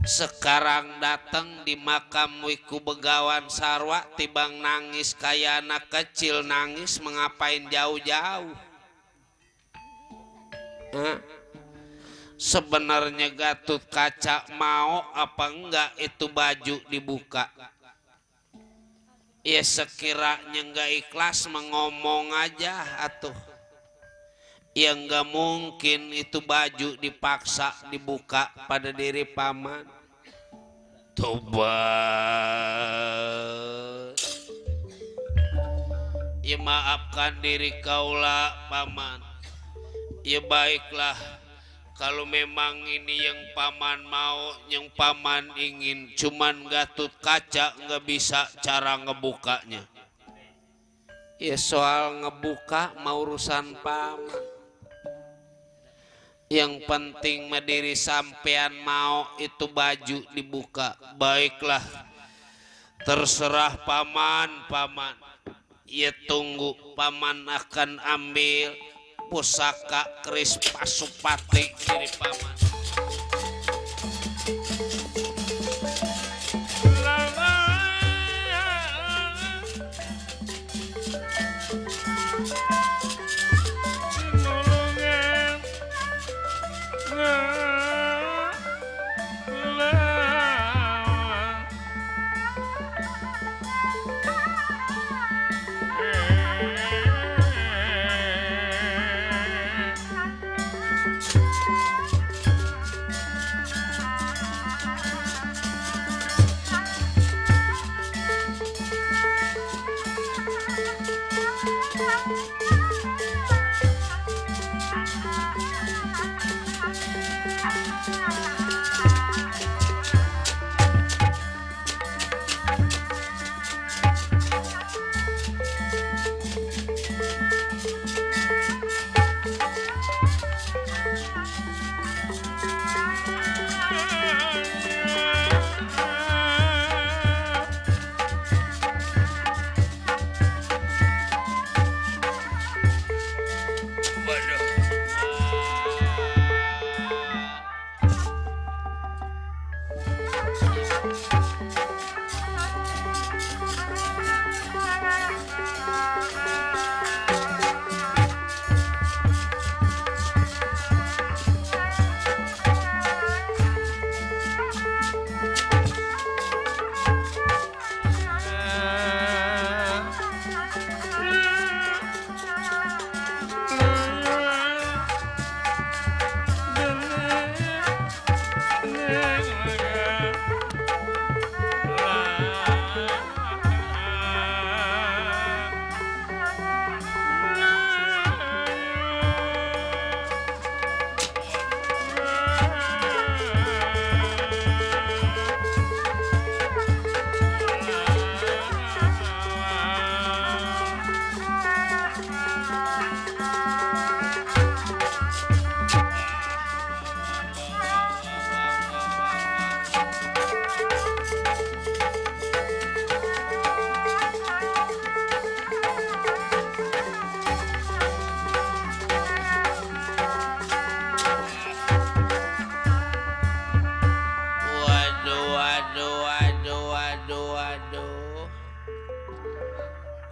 Sekarang datang di makam Wiku Begawan Sarwa tibang nangis kayak anak kecil nangis, mengapain jauh-jauh? Sebenarnya Gatut Kaca mau apa enggak itu baju dibuka? Ya sekiranya enggak ikhlas mengomong aja atuh. Ya enggak mungkin itu baju dipaksa dibuka pada diri paman. Tobat. Ya maafkan diri kaulah paman. Ya baiklah, kalau memang ini yang paman mau, yang paman ingin, cuman Gatut Kaca nggak bisa cara ngebukanya. Ya soal ngebuka mau urusan paman. Yang penting mediri sampean mau itu baju dibuka. Baiklah, terserah paman. Ya tunggu, paman akan ambil pusaka keris Pasupati dari paman.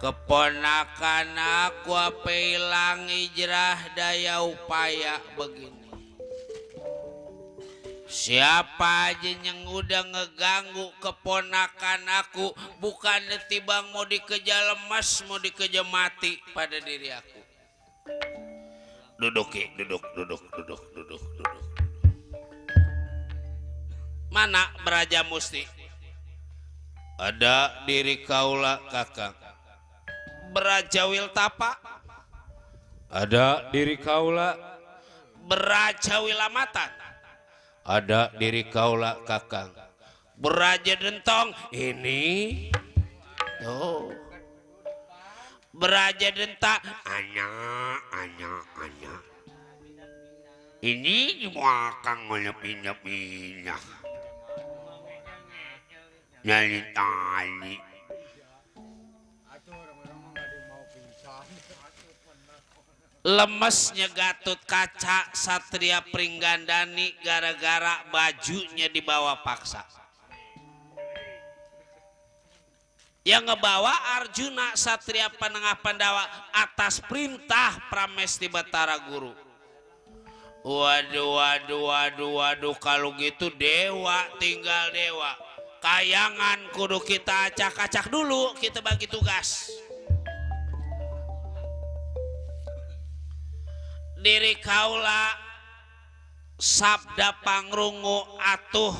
keponakan aku apa hilang hijrah daya upaya begini. Siapa aja yang udah ngeganggu keponakan aku, bukan tibang mau dikejar lemas, mau dikejar mati pada diri aku. Duduk. Mana Braja Musti? Ada diri kaula kakang. Braja Wiltapa? Ada diri kaula. Braja Wilamatan? Ada diri kaula kakang. Braja Dentong ini tuh. Braja Denta anya. Ini dimakan oleh pindah-pindah. Nyali tali. Lemesnya Gatut Kaca Satria Pringgandani gara-gara bajunya dibawa paksa. Yang ngebawa Arjuna Satria Panengah Pandawa atas perintah Pramesti Batara Guru. Waduh, kalau gitu dewa tinggal dewa. Kayangan kudu kita acak-acak dulu, kita bagi tugas. Diri kaula sabda pangrungu atuh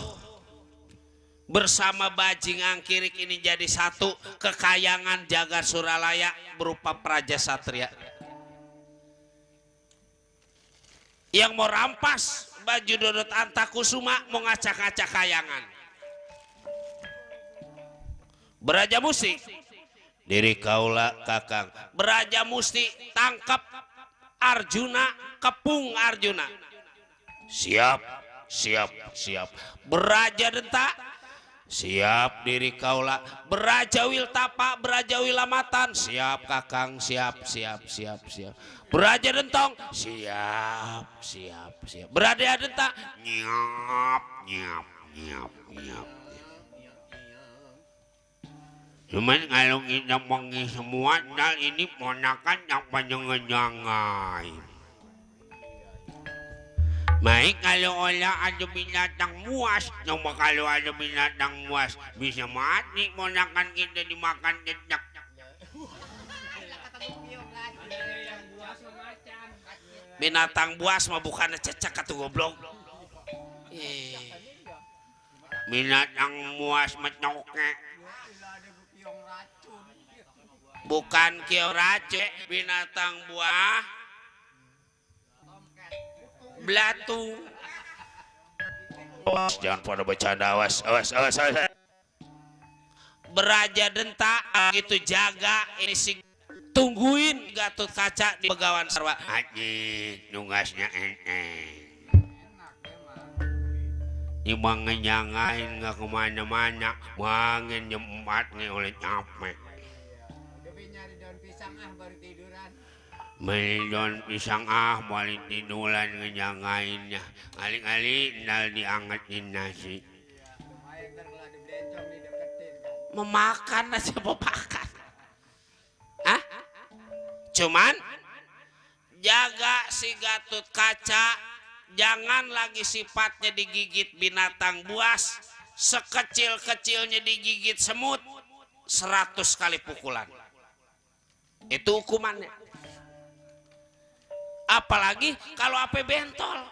bersama bajing angkirik ini jadi satu kekayangan jagat Suralaya berupa praja satria yang mau rampas baju Dodot Antakusuma mau ngacak-ngacak kayangan. Braja Musti diri kaula kakang. Braja Musti tangkap Arjuna, kepung Arjuna. Siap. Braja Denta, siap diri kaula. Braja Wiltapa, Braja Wilamatan, siap kakang, siap. Braja Dentong, siap. Braja Denta, nyap. Cuman kalau kita mengi semua dal ini ponakan yang panjang-jangai. Baik kalau olah ada binatang buas, coba kalau ada binatang buas bisa mati ponakan kita dimakan jejak. Binatang buas mah bukan cecak atau goblok. Binatang buas mencoke. Bukan kio racun, binatang buah belatu. Jangan pada bercanda, awas. Braja Denta gitu jaga ini si tungguin Gatut Kaca di Begawan Sarwa. Haji nungasnya Ibang ngejangain nggak kemana-mana, mangin jam 4 nih oleh capek. Beli daun pisang balik tiduran ngejangainnya. Kali-kali nal diangetin nasi. Memakan aja pepakan. Cuman jaga si Gatut Kaca, jangan lagi sifatnya digigit binatang buas, sekecil-kecilnya digigit semut, 100 kali pukulan. Itu hukumannya. Apalagi kalau apa bentol.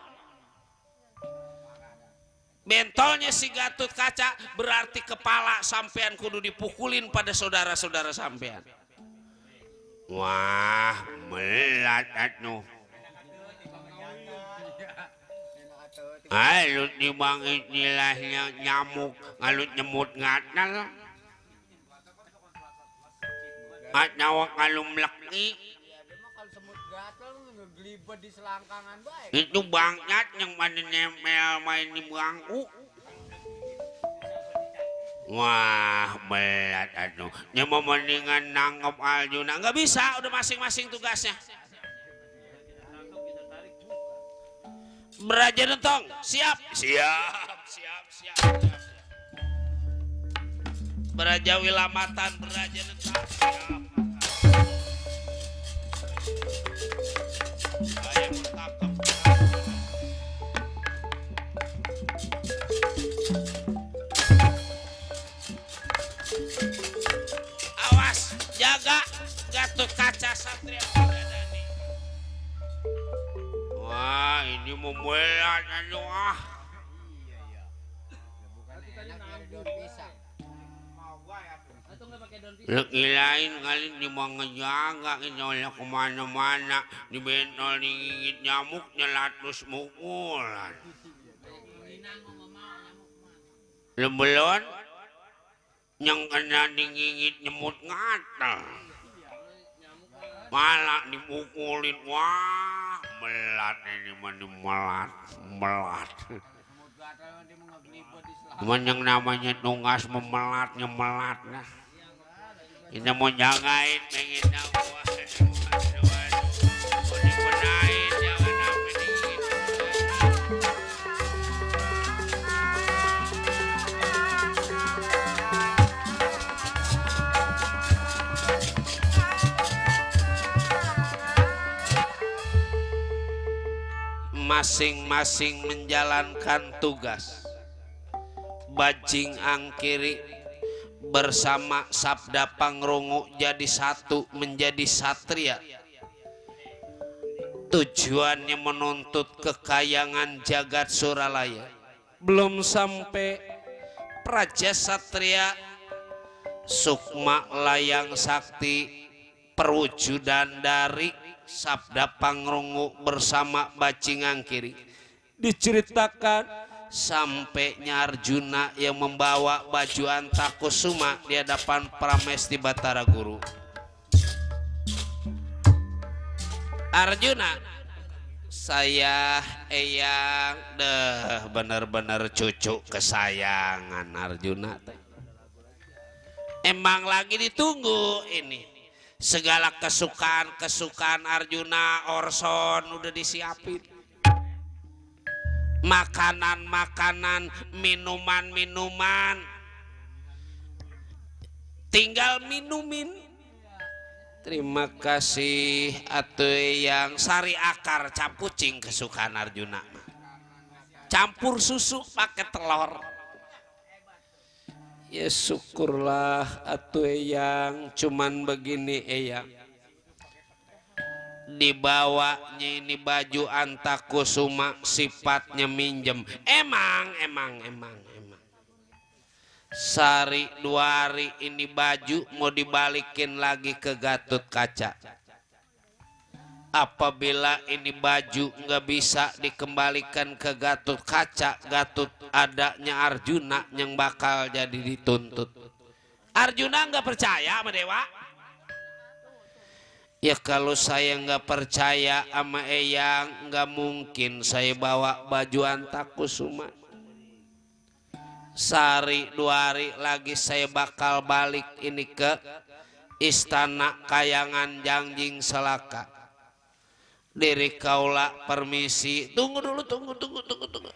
Bentolnya si Gatut Kaca berarti kepala sampean kudu dipukulin pada saudara-saudara sampean. Wah, melat atuh. Alut di bang istilahnya nyamuk, alut nyemut ngatal. Atau kalau meleki. Itu banget yang pada nempel main di bangku. Wah, berat aduh. Yang mendingan nangkep Arjuna. Nggak bisa, udah masing-masing tugasnya. Braja Dentong, siap. Braja Wilamatan, Braja Dentong, siap. di membelat anu ah. Lain kali di mau ngejaga ini oleh kemana-mana di bentol digigit nyamuk nyelat terus mukulan. Lebelon yang kena digigit nyemut ngatal. Malah dipukulin, wah melat ini melat. Cuman yang namanya tunggas memelatnya melat nah. Ini mau jagain pengen wah mau dibenahin jangan sampai digigit. Masing-masing menjalankan tugas. Bajing Angkiri bersama Sabda Pangrungu jadi satu menjadi satria. Tujuannya menuntut kekayangan jagat Suralaya. Belum sampai Praja Satria Sukma Layang Sakti perwujudan dari Sabda Pangrungu bersama Bajing Angkiri. Diceritakan sampainya Arjuna yang membawa baju Antakusuma di hadapan Pramesti Batara Guru. Arjuna, saya eyang deh bener-bener cucu kesayangan Arjuna. Emang lagi ditunggu ini. Segala kesukaan Arjuna Orson udah disiapin. Makanan-makanan, minuman-minuman, tinggal minumin. Terima kasih atuh yang sari akar capucing kesukaan Arjuna. Campur susu pakai telur. Ya syukurlah atuh yang cuman begini eyang. Dibawanya ini baju Antakusuma sifatnya minjem. Emang sehari dua hari ini baju mau dibalikin lagi ke Gatot Kaca. Apabila ini baju nggak bisa dikembalikan ke Gatot Kaca, Gatot adanya Arjuna yang bakal jadi dituntut. Arjuna nggak percaya sama dewa. Ya kalau saya nggak percaya sama eyang, nggak mungkin saya bawa baju Antakusuma. Sehari dua hari lagi saya bakal balik ini ke Istana Kayangan Jangjing Selaka. Diri kaula permisi. Tunggu dulu, tunggu.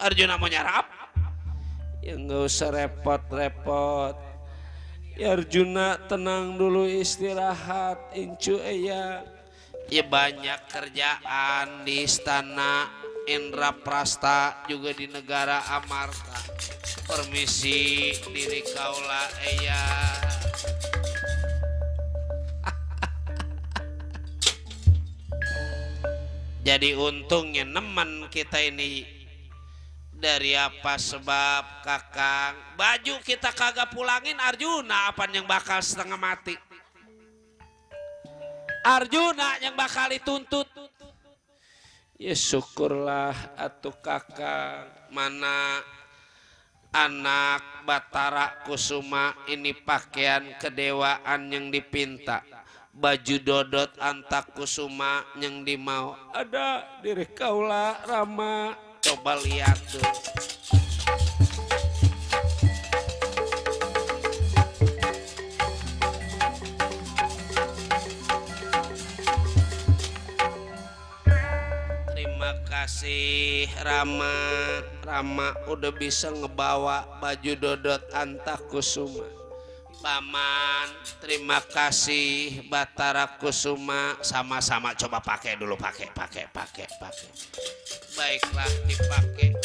Arjuna mau nyarap? Ya nggak usah repot-repot. Ya Arjuna tenang dulu istirahat incu eyang. Ya banyak kerjaan di istana Indraprasta juga di negara Amarta. Permisi diri kaula eyang. Jadi untungnya nemen kita ini. Dari apa sebab kakang baju kita kagak pulangin Arjuna apa yang bakal setengah mati. Arjuna yang bakal dituntut. Ya syukurlah atuh kakang. Mana anak Batara Kusuma ini pakaian kedewaan yang dipinta. Baju dodot Antakusuma yang dimau. Ada diri kaula Rama. Coba lihat tuh. Terima kasih Rama. Rama udah bisa ngebawa baju dodot Antakusuma. Paman, terima kasih Batara Kusuma. Sama-sama coba pakai dulu, pakai. Baiklah dipakai.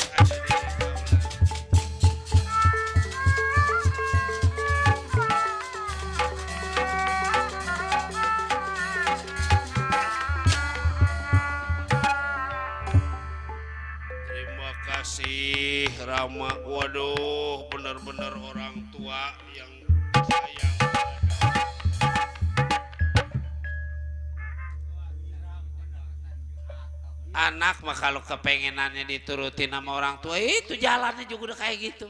Terima kasih Rama. Waduh, benar-benar orang tua yang sayang. Anak mah kalau kepengenannya diturutin sama orang tua itu jalannya juga udah kayak gitu.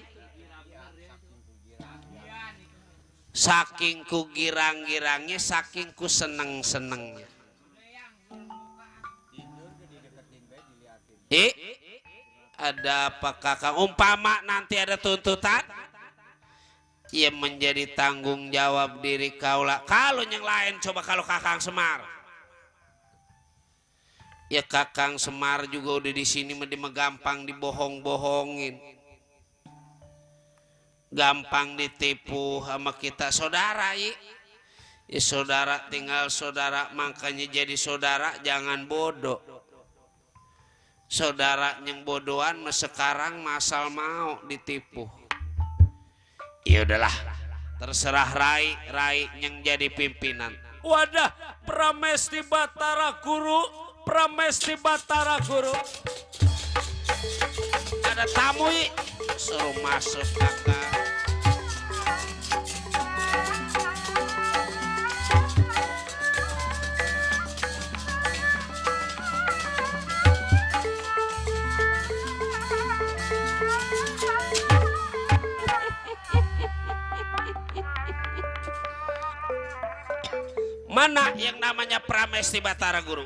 Saking ku girang-girangnya, saking ku seneng-senengnya. Ada apa kakak? Umpama nanti ada tuntutan, ia menjadi tanggung jawab diri kaulah. Kalau yang lain coba kalau Kakang Semar, ya Kakang Semar juga udah di sini mah gampang dibohong-bohongin, gampang ditipu sama kita saudara ya. Ya saudara tinggal saudara, makanya jadi saudara jangan bodoh. Saudara yang bodohan sekarang masal mau ditipu. Ya udahlah, terserah Rai yang jadi pimpinan. Wadah, Pramesti Batara Guru, Pramesti Batara Guru. Ada tamu ya, suruh masuk kakak. Mana yang namanya Pramesti Batara Guru?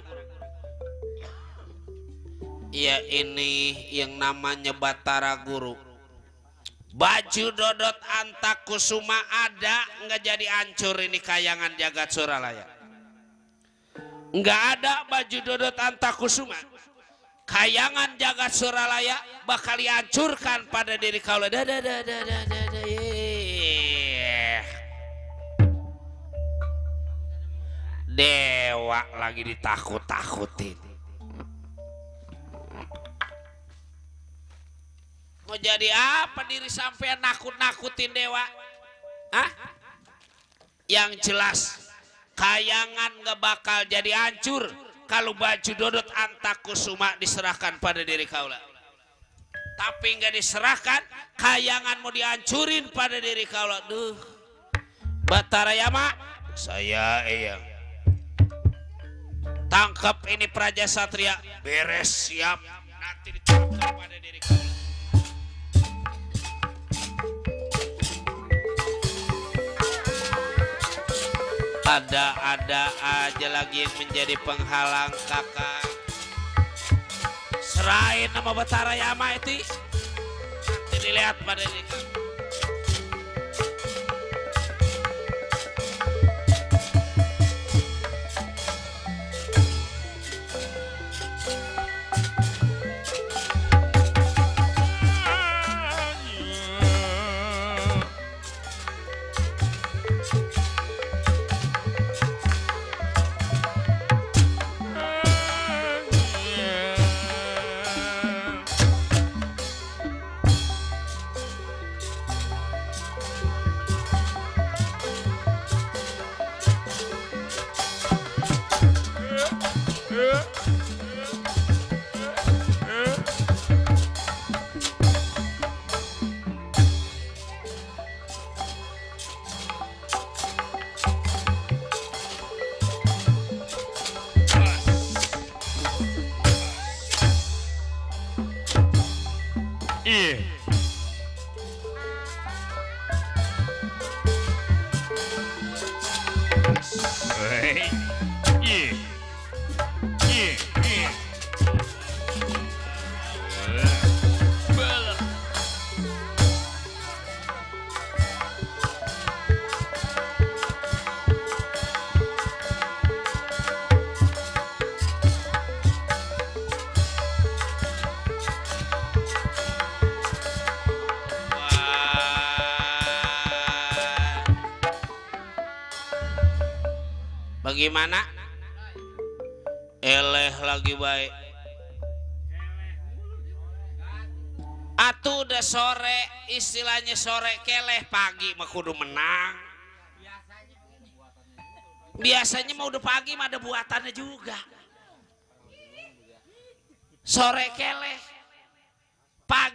Ya ini yang namanya Batara Guru. Baju dodot Antakusuma ada nggak jadi hancur ini kayangan jagat Suralaya. Nggak ada baju dodot Antakusuma, kayangan jagat Suralaya bakal dihancurkan pada diri kaulah. Dewa lagi ditakut-takutin. Mau jadi apa diri sampean nakut-nakutin dewa? Hah? Yang jelas kayangan gak bakal jadi hancur kalau baju dodot Antakusuma diserahkan pada diri kaulah. Tapi gak diserahkan, kayangan mau dihancurin pada diri kaulah. Duh, Batara Yama, saya iya. Tangkap ini Praja Satria, beres siap, nanti ditangkap pada diri kaulah. Ada aja lagi yang menjadi penghalang kakak. Serain nama Batara Yama itu, nanti dilihat pada diri kaulah. Bagaimana? Eleh lagi baik. Atuh udah sore, istilahnya sore keleh, pagi mah kudu menang. Biasanya mau udah pagi mah ada buatannya juga. Sore keleh,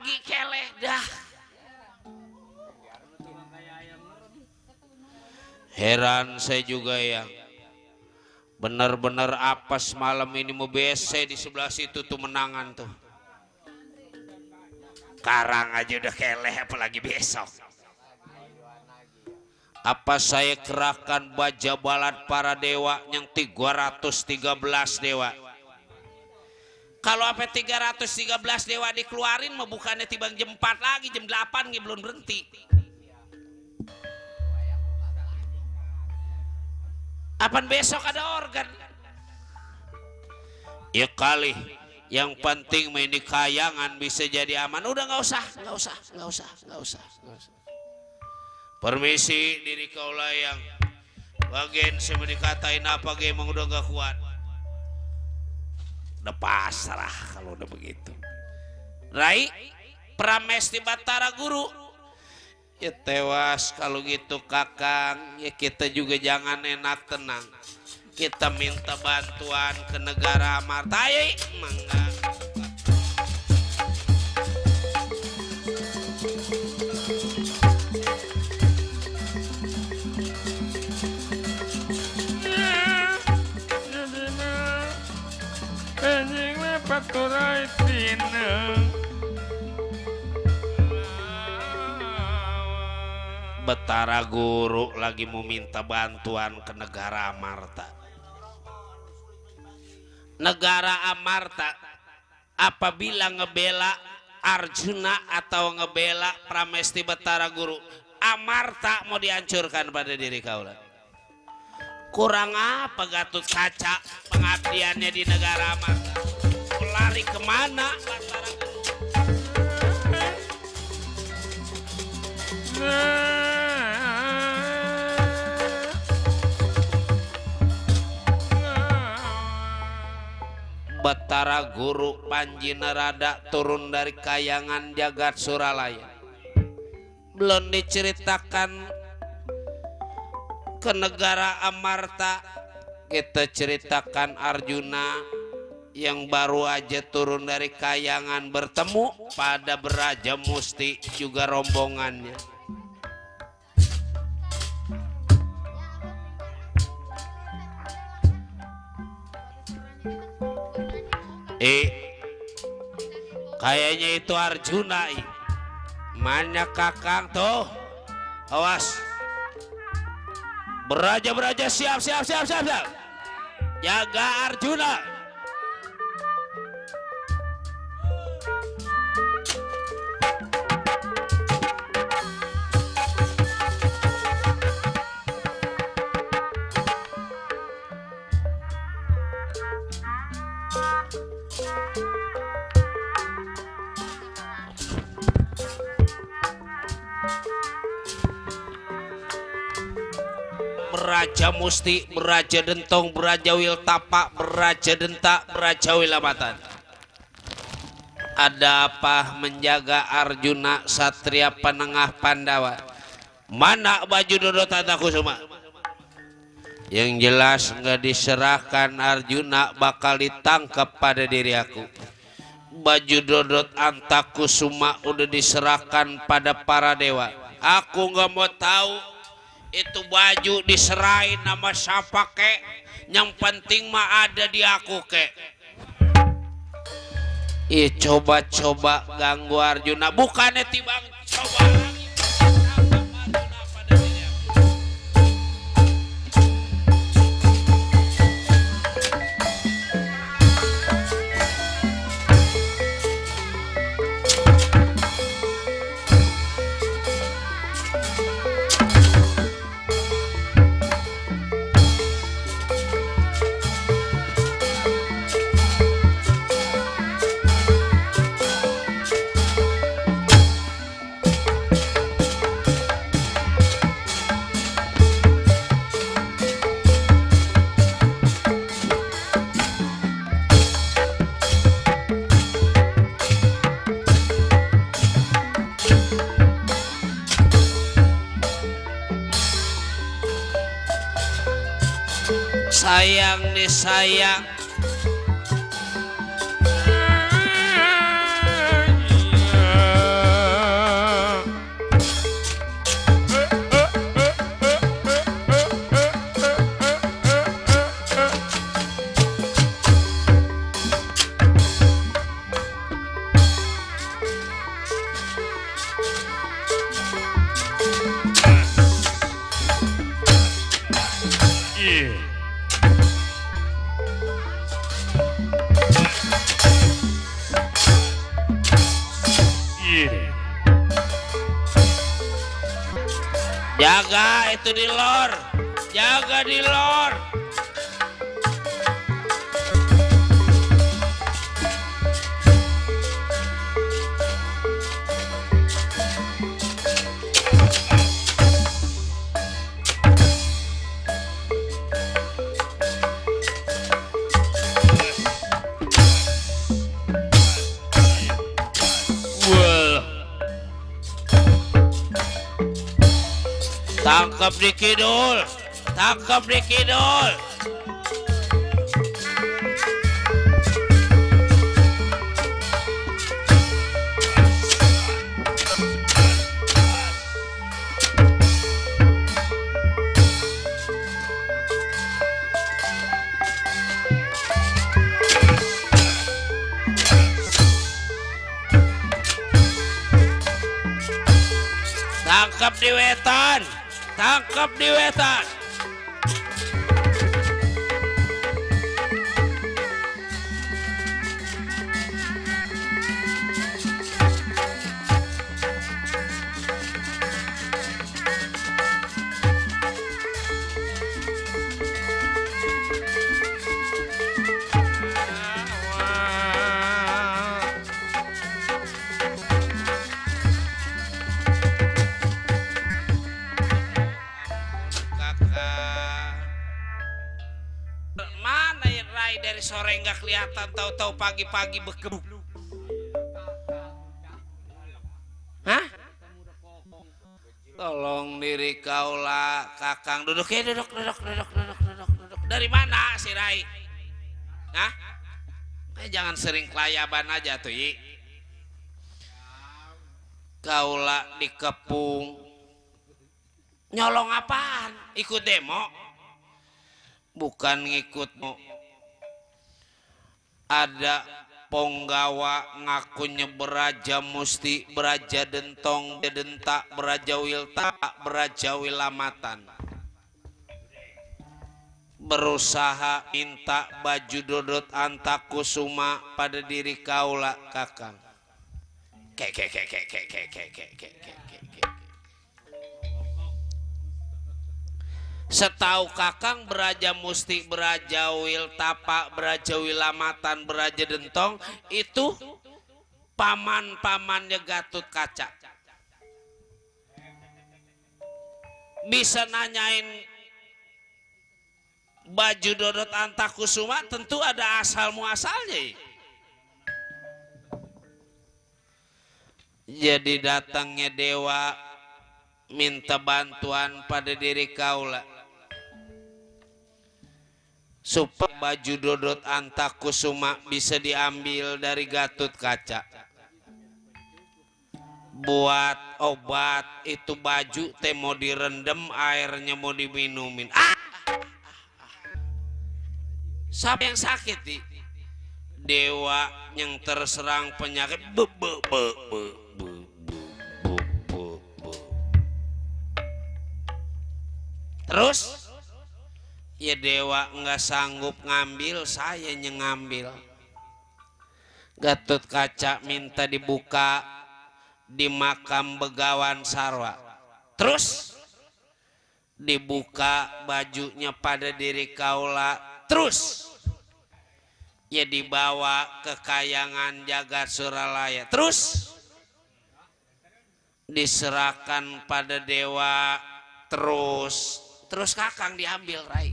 lagi keleh dah. Heran saya juga ya. Benar-benar apes malam ini mau BC di sebelah situ tuh menangan tuh. Karang aja udah keleh apalagi besok. Apa saya kerahkan baja balat para dewa yang 313 dewa. Kalau apa 313 dewa dikeluarin mah bukannya tibang jam 4 lagi, jam 8 belum berhenti. Apaan besok ada organ? Ya kali, yang penting main di kayangan bisa jadi aman. Udah nggak usah. Permisi diri kaulah yang bagian saya dikatain apa ge emang udah gak kuat. Udah pasrah kalau udah begitu. Rai, Pramesti Batara Guru. Ya tewas kalau gitu Kakang. Ya kita juga jangan enak tenang. Kita minta bantuan ke negara Amarta. Ayo, mangga. Batara Guru lagi mau minta bantuan ke negara Amarta. Negara Amarta apabila ngebela Arjuna atau ngebela Pramesti Batara Guru, Amarta mau dihancurkan pada diri kaulah. Kurang apa Gatut Kaca pengabdiannya di negara Amarta? Lari kemana Batara Guru? Batara Guru Panji Narada turun dari kayangan jagat Suralaya. Belum diceritakan ke negara Amarta, kita ceritakan Arjuna yang baru aja turun dari kayangan bertemu pada Beraja Musti juga rombongannya. Kayaknya itu Arjuna. Mana Kakang tuh? Awas. Beraja siap. Jaga Arjuna. Beraja Musti, Beraja Dentong, Beraja Wiltapa, Beraja Denta, Beraja Wilamatan. Ada apa menjaga Arjuna Satria Penengah Pandawa? Mana baju Dodot Antakusuma? Yang jelas nggak diserahkan Arjuna bakal ditangkap pada diri aku. Baju Dodot Antakusuma udah diserahkan pada para dewa. Aku nggak mau tahu itu baju diserahin nama siapa kek, yang penting mah ada di aku kek. Coba ganggu Arjuna, bukannya tibang coba lagi. Sayang nih sayang, Jaga itu di lor, jaga di lor. Tangkap di kidul, tangkap di kidul. Tangkap di wetan, tangkap di wetan. Mana ya Rai dari sore nggak kelihatan, tahu-tahu pagi-pagi bekebuk. Hah? Tolong diri kaulah Kakang, duduk ya, duduk. Dari mana si Rai? Hah? Jangan sering kelayaban aja tuh, Yi. Kaulah dikepung. Nyolong apaan? Ikut demo? Bukan ngikut mo. Ada ponggawa ngakunya beraja musti, beraja dentong, dedentak, beraja wilta, beraja wilamatan. Berusaha minta baju dodot antakusuma pada diri kaula Kakang. Setahu Kakang beraja musti, beraja wil tapak, beraja wilamatan, beraja dentong itu paman-pamannya Gatut Kaca. Bisa nanyain baju dodot antakusuma, tentu ada asal muasalnya. Jadi datangnya dewa minta bantuan pada diri kaula supaya baju dodot antakusuma bisa diambil dari Gatut Kaca. Buat obat itu baju teh mau direndam, airnya mau diminumin. Siapa yang sakit di? Dewa yang terserang penyakit. Terus ya dewa nggak sanggup ngambil, saya yang ngambil. Gatut Kaca minta dibuka di makam Begawan Sarwa. Terus dibuka bajunya pada diri kaula. Terus ya dibawa ke kayangan jagat Suralaya. Terus diserahkan pada dewa. Terus Kakang diambil, Rai.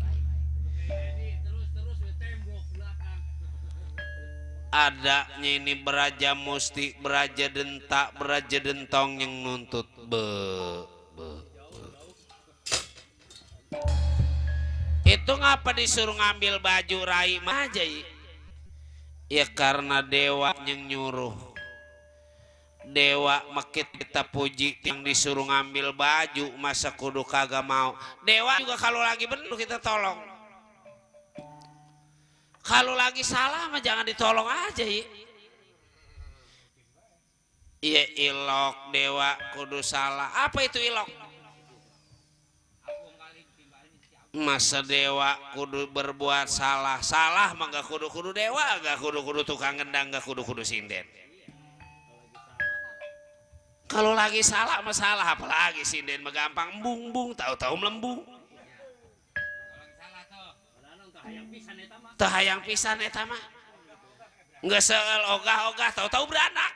Adanya ini beraja musti, beraja dentak, beraja dentong yang nuntut. Itu ngapa disuruh ngambil baju Rai aja ya? Ya karena dewa yang nyuruh. Dewa makit kita puji yang disuruh ngambil baju, masa kudu kagak mau. Dewa juga kalau lagi bener kita tolong. Kalau lagi salah mah jangan ditolong aja ya. Iya ilok dewa kudu salah. Apa itu ilok? masa dewa kudu berbuat salah mah gak kudu dewa, gak kudu tukang gendang, gak kudu sinden. Kalau lagi salah masalah, apalagi sinden mah gampang embung tahu-tahu melembung. Teu hayang pisan eta mah. Nggak seel ogah-ogah tahu-tahu beranak.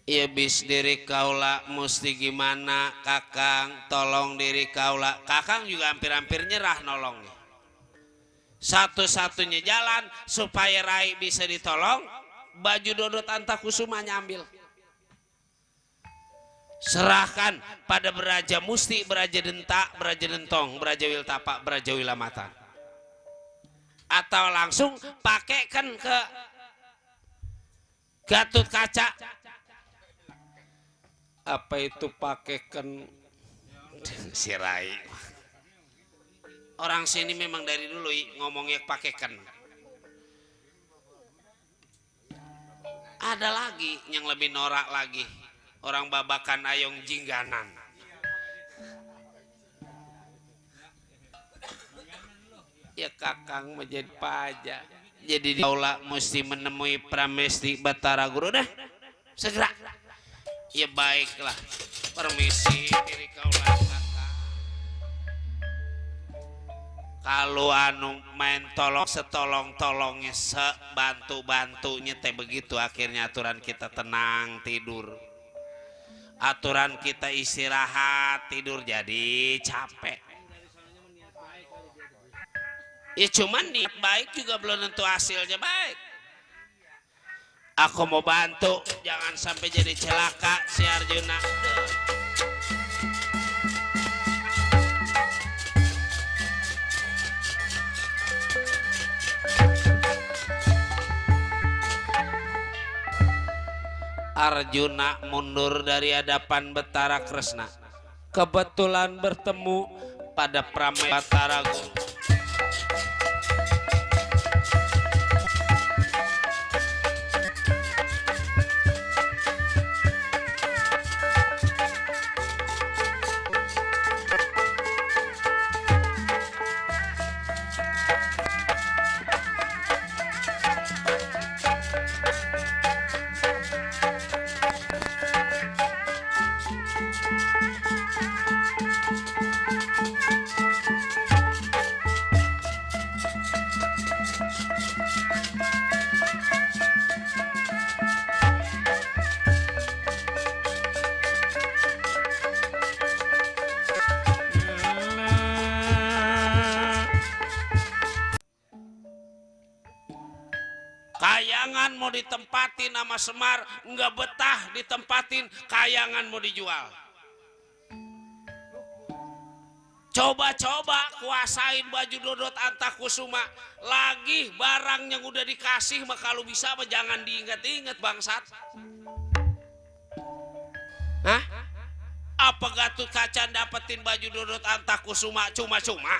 Ya bis diri kaula mesti gimana kakang, tolong diri kaula. Kakang juga hampir-hampir nyerah nolongnya. Satu-satunya jalan supaya Rai bisa ditolong, baju Dodot Antakusuma nyambil. Serahkan pada Beraja Musti, Beraja Denta, Beraja Dentong, Beraja Wiltapa, Beraja Wilamatan. Atau langsung pakaikan ke Gatot Kaca. Apa itu pakaikan? Si Rai. Orang sini memang dari dulu ngomongnya pakaikan. Ada lagi yang lebih norak lagi. Orang babakan ayong jingganan. Ya kakang menjadi pajak. Jadi kaula mesti menemui Pramesti Batara Guru dah. Segera. Ya baiklah. Permisi diri kaula kakang. Kalau anu main tolong setolong-tolongnya sebantu-bantunya teh begitu akhirnya aturan kita tenang tidur. Aturan kita istirahat tidur jadi capek. Ya cuman niat baik juga belum tentu hasilnya baik. Aku mau bantu jangan sampai jadi celaka si Arjuna. Arjuna mundur dari hadapan Betara Kresna. Kebetulan bertemu pada Pramesti Batara Guru. Kayangan mau ditempatin nama Semar, nggak betah ditempatin, kayangan mau dijual. Coba-coba kuasain baju Dodot Antakusuma. Lagi barang yang udah dikasih mah kalau bisa mah jangan diingat-ingat bangsat. Hah? Apa Gatot Kaca dapetin baju Dodot Antakusuma cuma-cuma?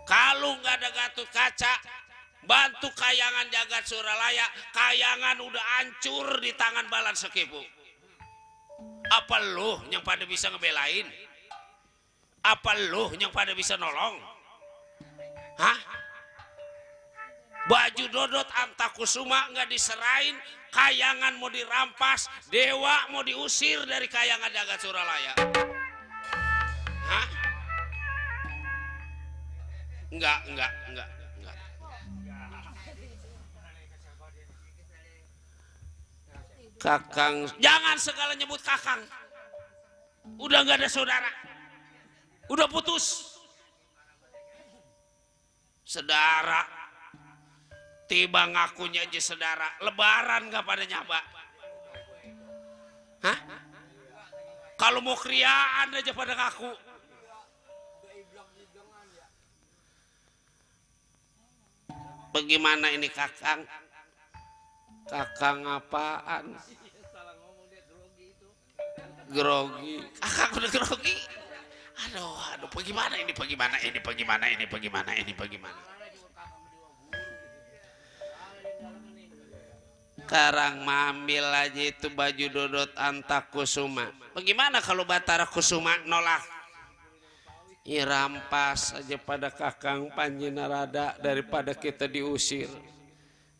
Kalau nggak ada Gatot Kaca, bantu kayangan jagat Suralaya, kayangan udah hancur di tangan Balan Sekipu. Apa lu yang pada bisa ngebelain? Apa lu yang pada bisa nolong? Hah? Baju Dodot Antakusuma nggak diserain, kayangan mau dirampas, dewa mau diusir dari kayangan jagat Suralaya. Hah? Enggak. Kakang, jangan segala nyebut kakang. Udah nggak ada saudara, udah putus. Saudara, tiba ngakunya aja saudara. Lebaran nggak pada nyaba. Hah? Kalau mau kriaan aja pada ngaku. Bagaimana ini kakang? Kakang apaan? Grogi. Kakang udah grogi. Aduh, bagaimana ini? Sekarang ambil aja itu baju Dodot Antakusuma. Bagaimana kalau Batara Kusuma nolak? Rampas aja pada Kakang Panji Narada daripada kita diusir.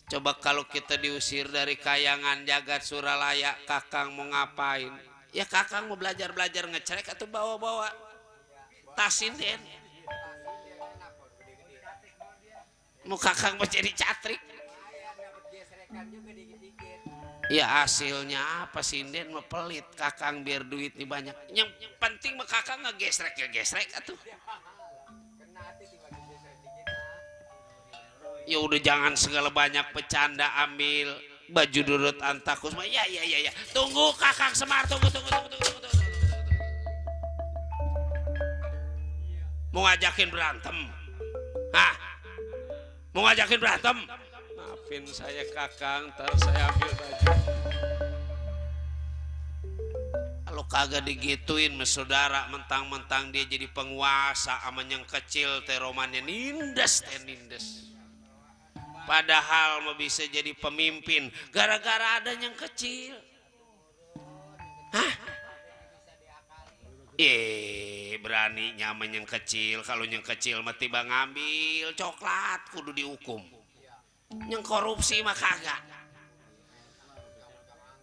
Coba kalau kita diusir dari Kayangan Jagat Suralaya, Kakang mau ngapain? Ya Kakang mau belajar-belajar ngecerek atau bawa-bawa tas sinden. Mau Kakang menjadi catrik. Ya hasilnya apa sinden mah pelit Kakang biar duitnya banyak. Yang penting mah Kakang ngegesrek atuh. Ya udah jangan segala banyak bercanda, ambil baju Dodot Antakusuma. Ya. Tunggu Kakang Semar, tunggu. Mau ngajakin berantem? Hah? Mau ngajakin berantem? Maafin saya Kakang, ntar saya ambil baju. Kalau kagak digituin mas saudara, mentang-mentang dia jadi penguasa sama yang kecil teromannya nindes. Padahal mau bisa jadi pemimpin gara-gara ada yang kecil. Hah? Berani nyaman yang kecil. Kalau yang kecil mah tiba ngambil coklat kudu dihukum. Yang korupsi mah kagak.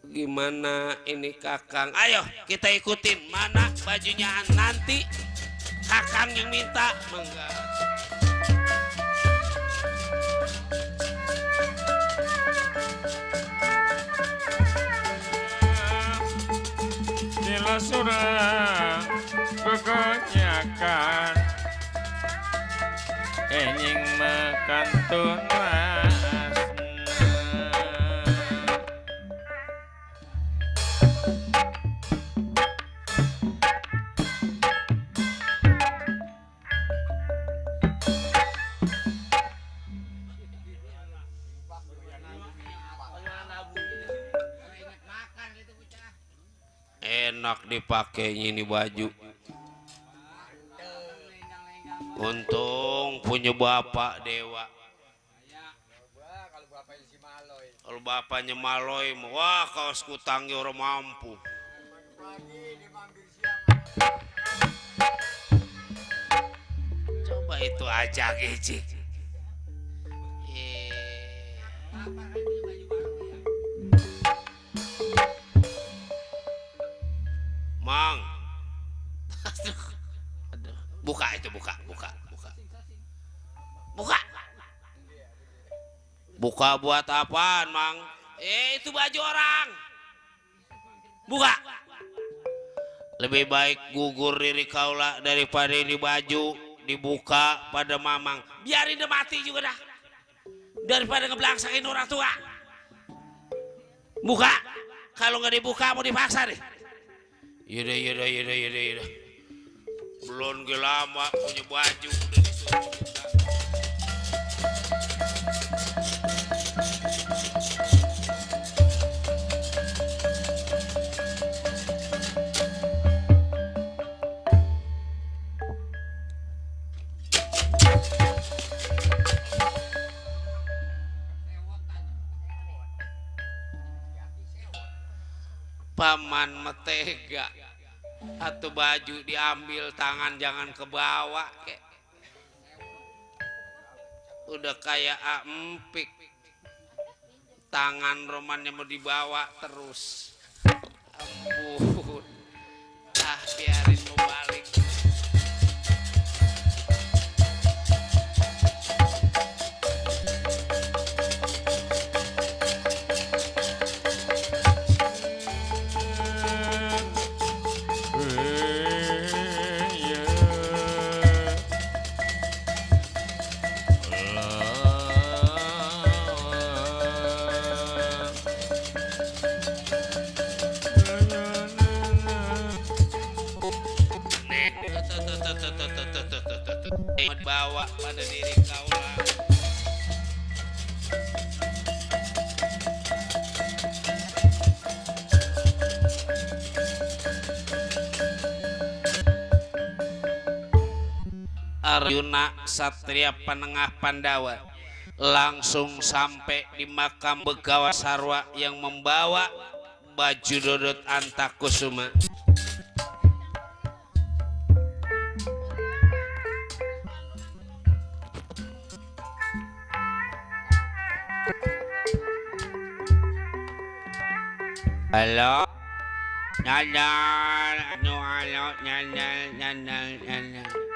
Gimana ini Kakang? Ayo kita ikutin mana bajunya nanti Kakang yang minta. Enggak. Bila sudah kekenyakan enying makan tunas. Enak dipakainya ini baju. Untung punya bapak dewa. Kalau bapaknya Maloy, wah kaos kutangnya orang mampu. Coba itu aja Gijik. Mang. Aduh. Buka itu, buka. Buka buat apaan, Mang? Itu baju orang. Buka. Lebih baik gugur diri kaula daripada ini baju dibuka pada Mamang. Biarin dia mati juga dah. Daripada ngeblangsakin orang tua. Buka. Kalau nggak dibuka mau dipaksa deh. Yaudah. Belum lama punya baju udah disuruh buka. Paman metega atau baju diambil tangan jangan ke bawah kek. Udah kayak empik tangan romannya mau dibawa terus. Ampun. Biarin mau balik. Bawa pada diri kau lah. Arjuna Satria Panengah Pandawa langsung sampai di makam Begawan Sarwa yang membawa baju dodot Antakusuma. Halo, nyandal, anu halo, nyandal.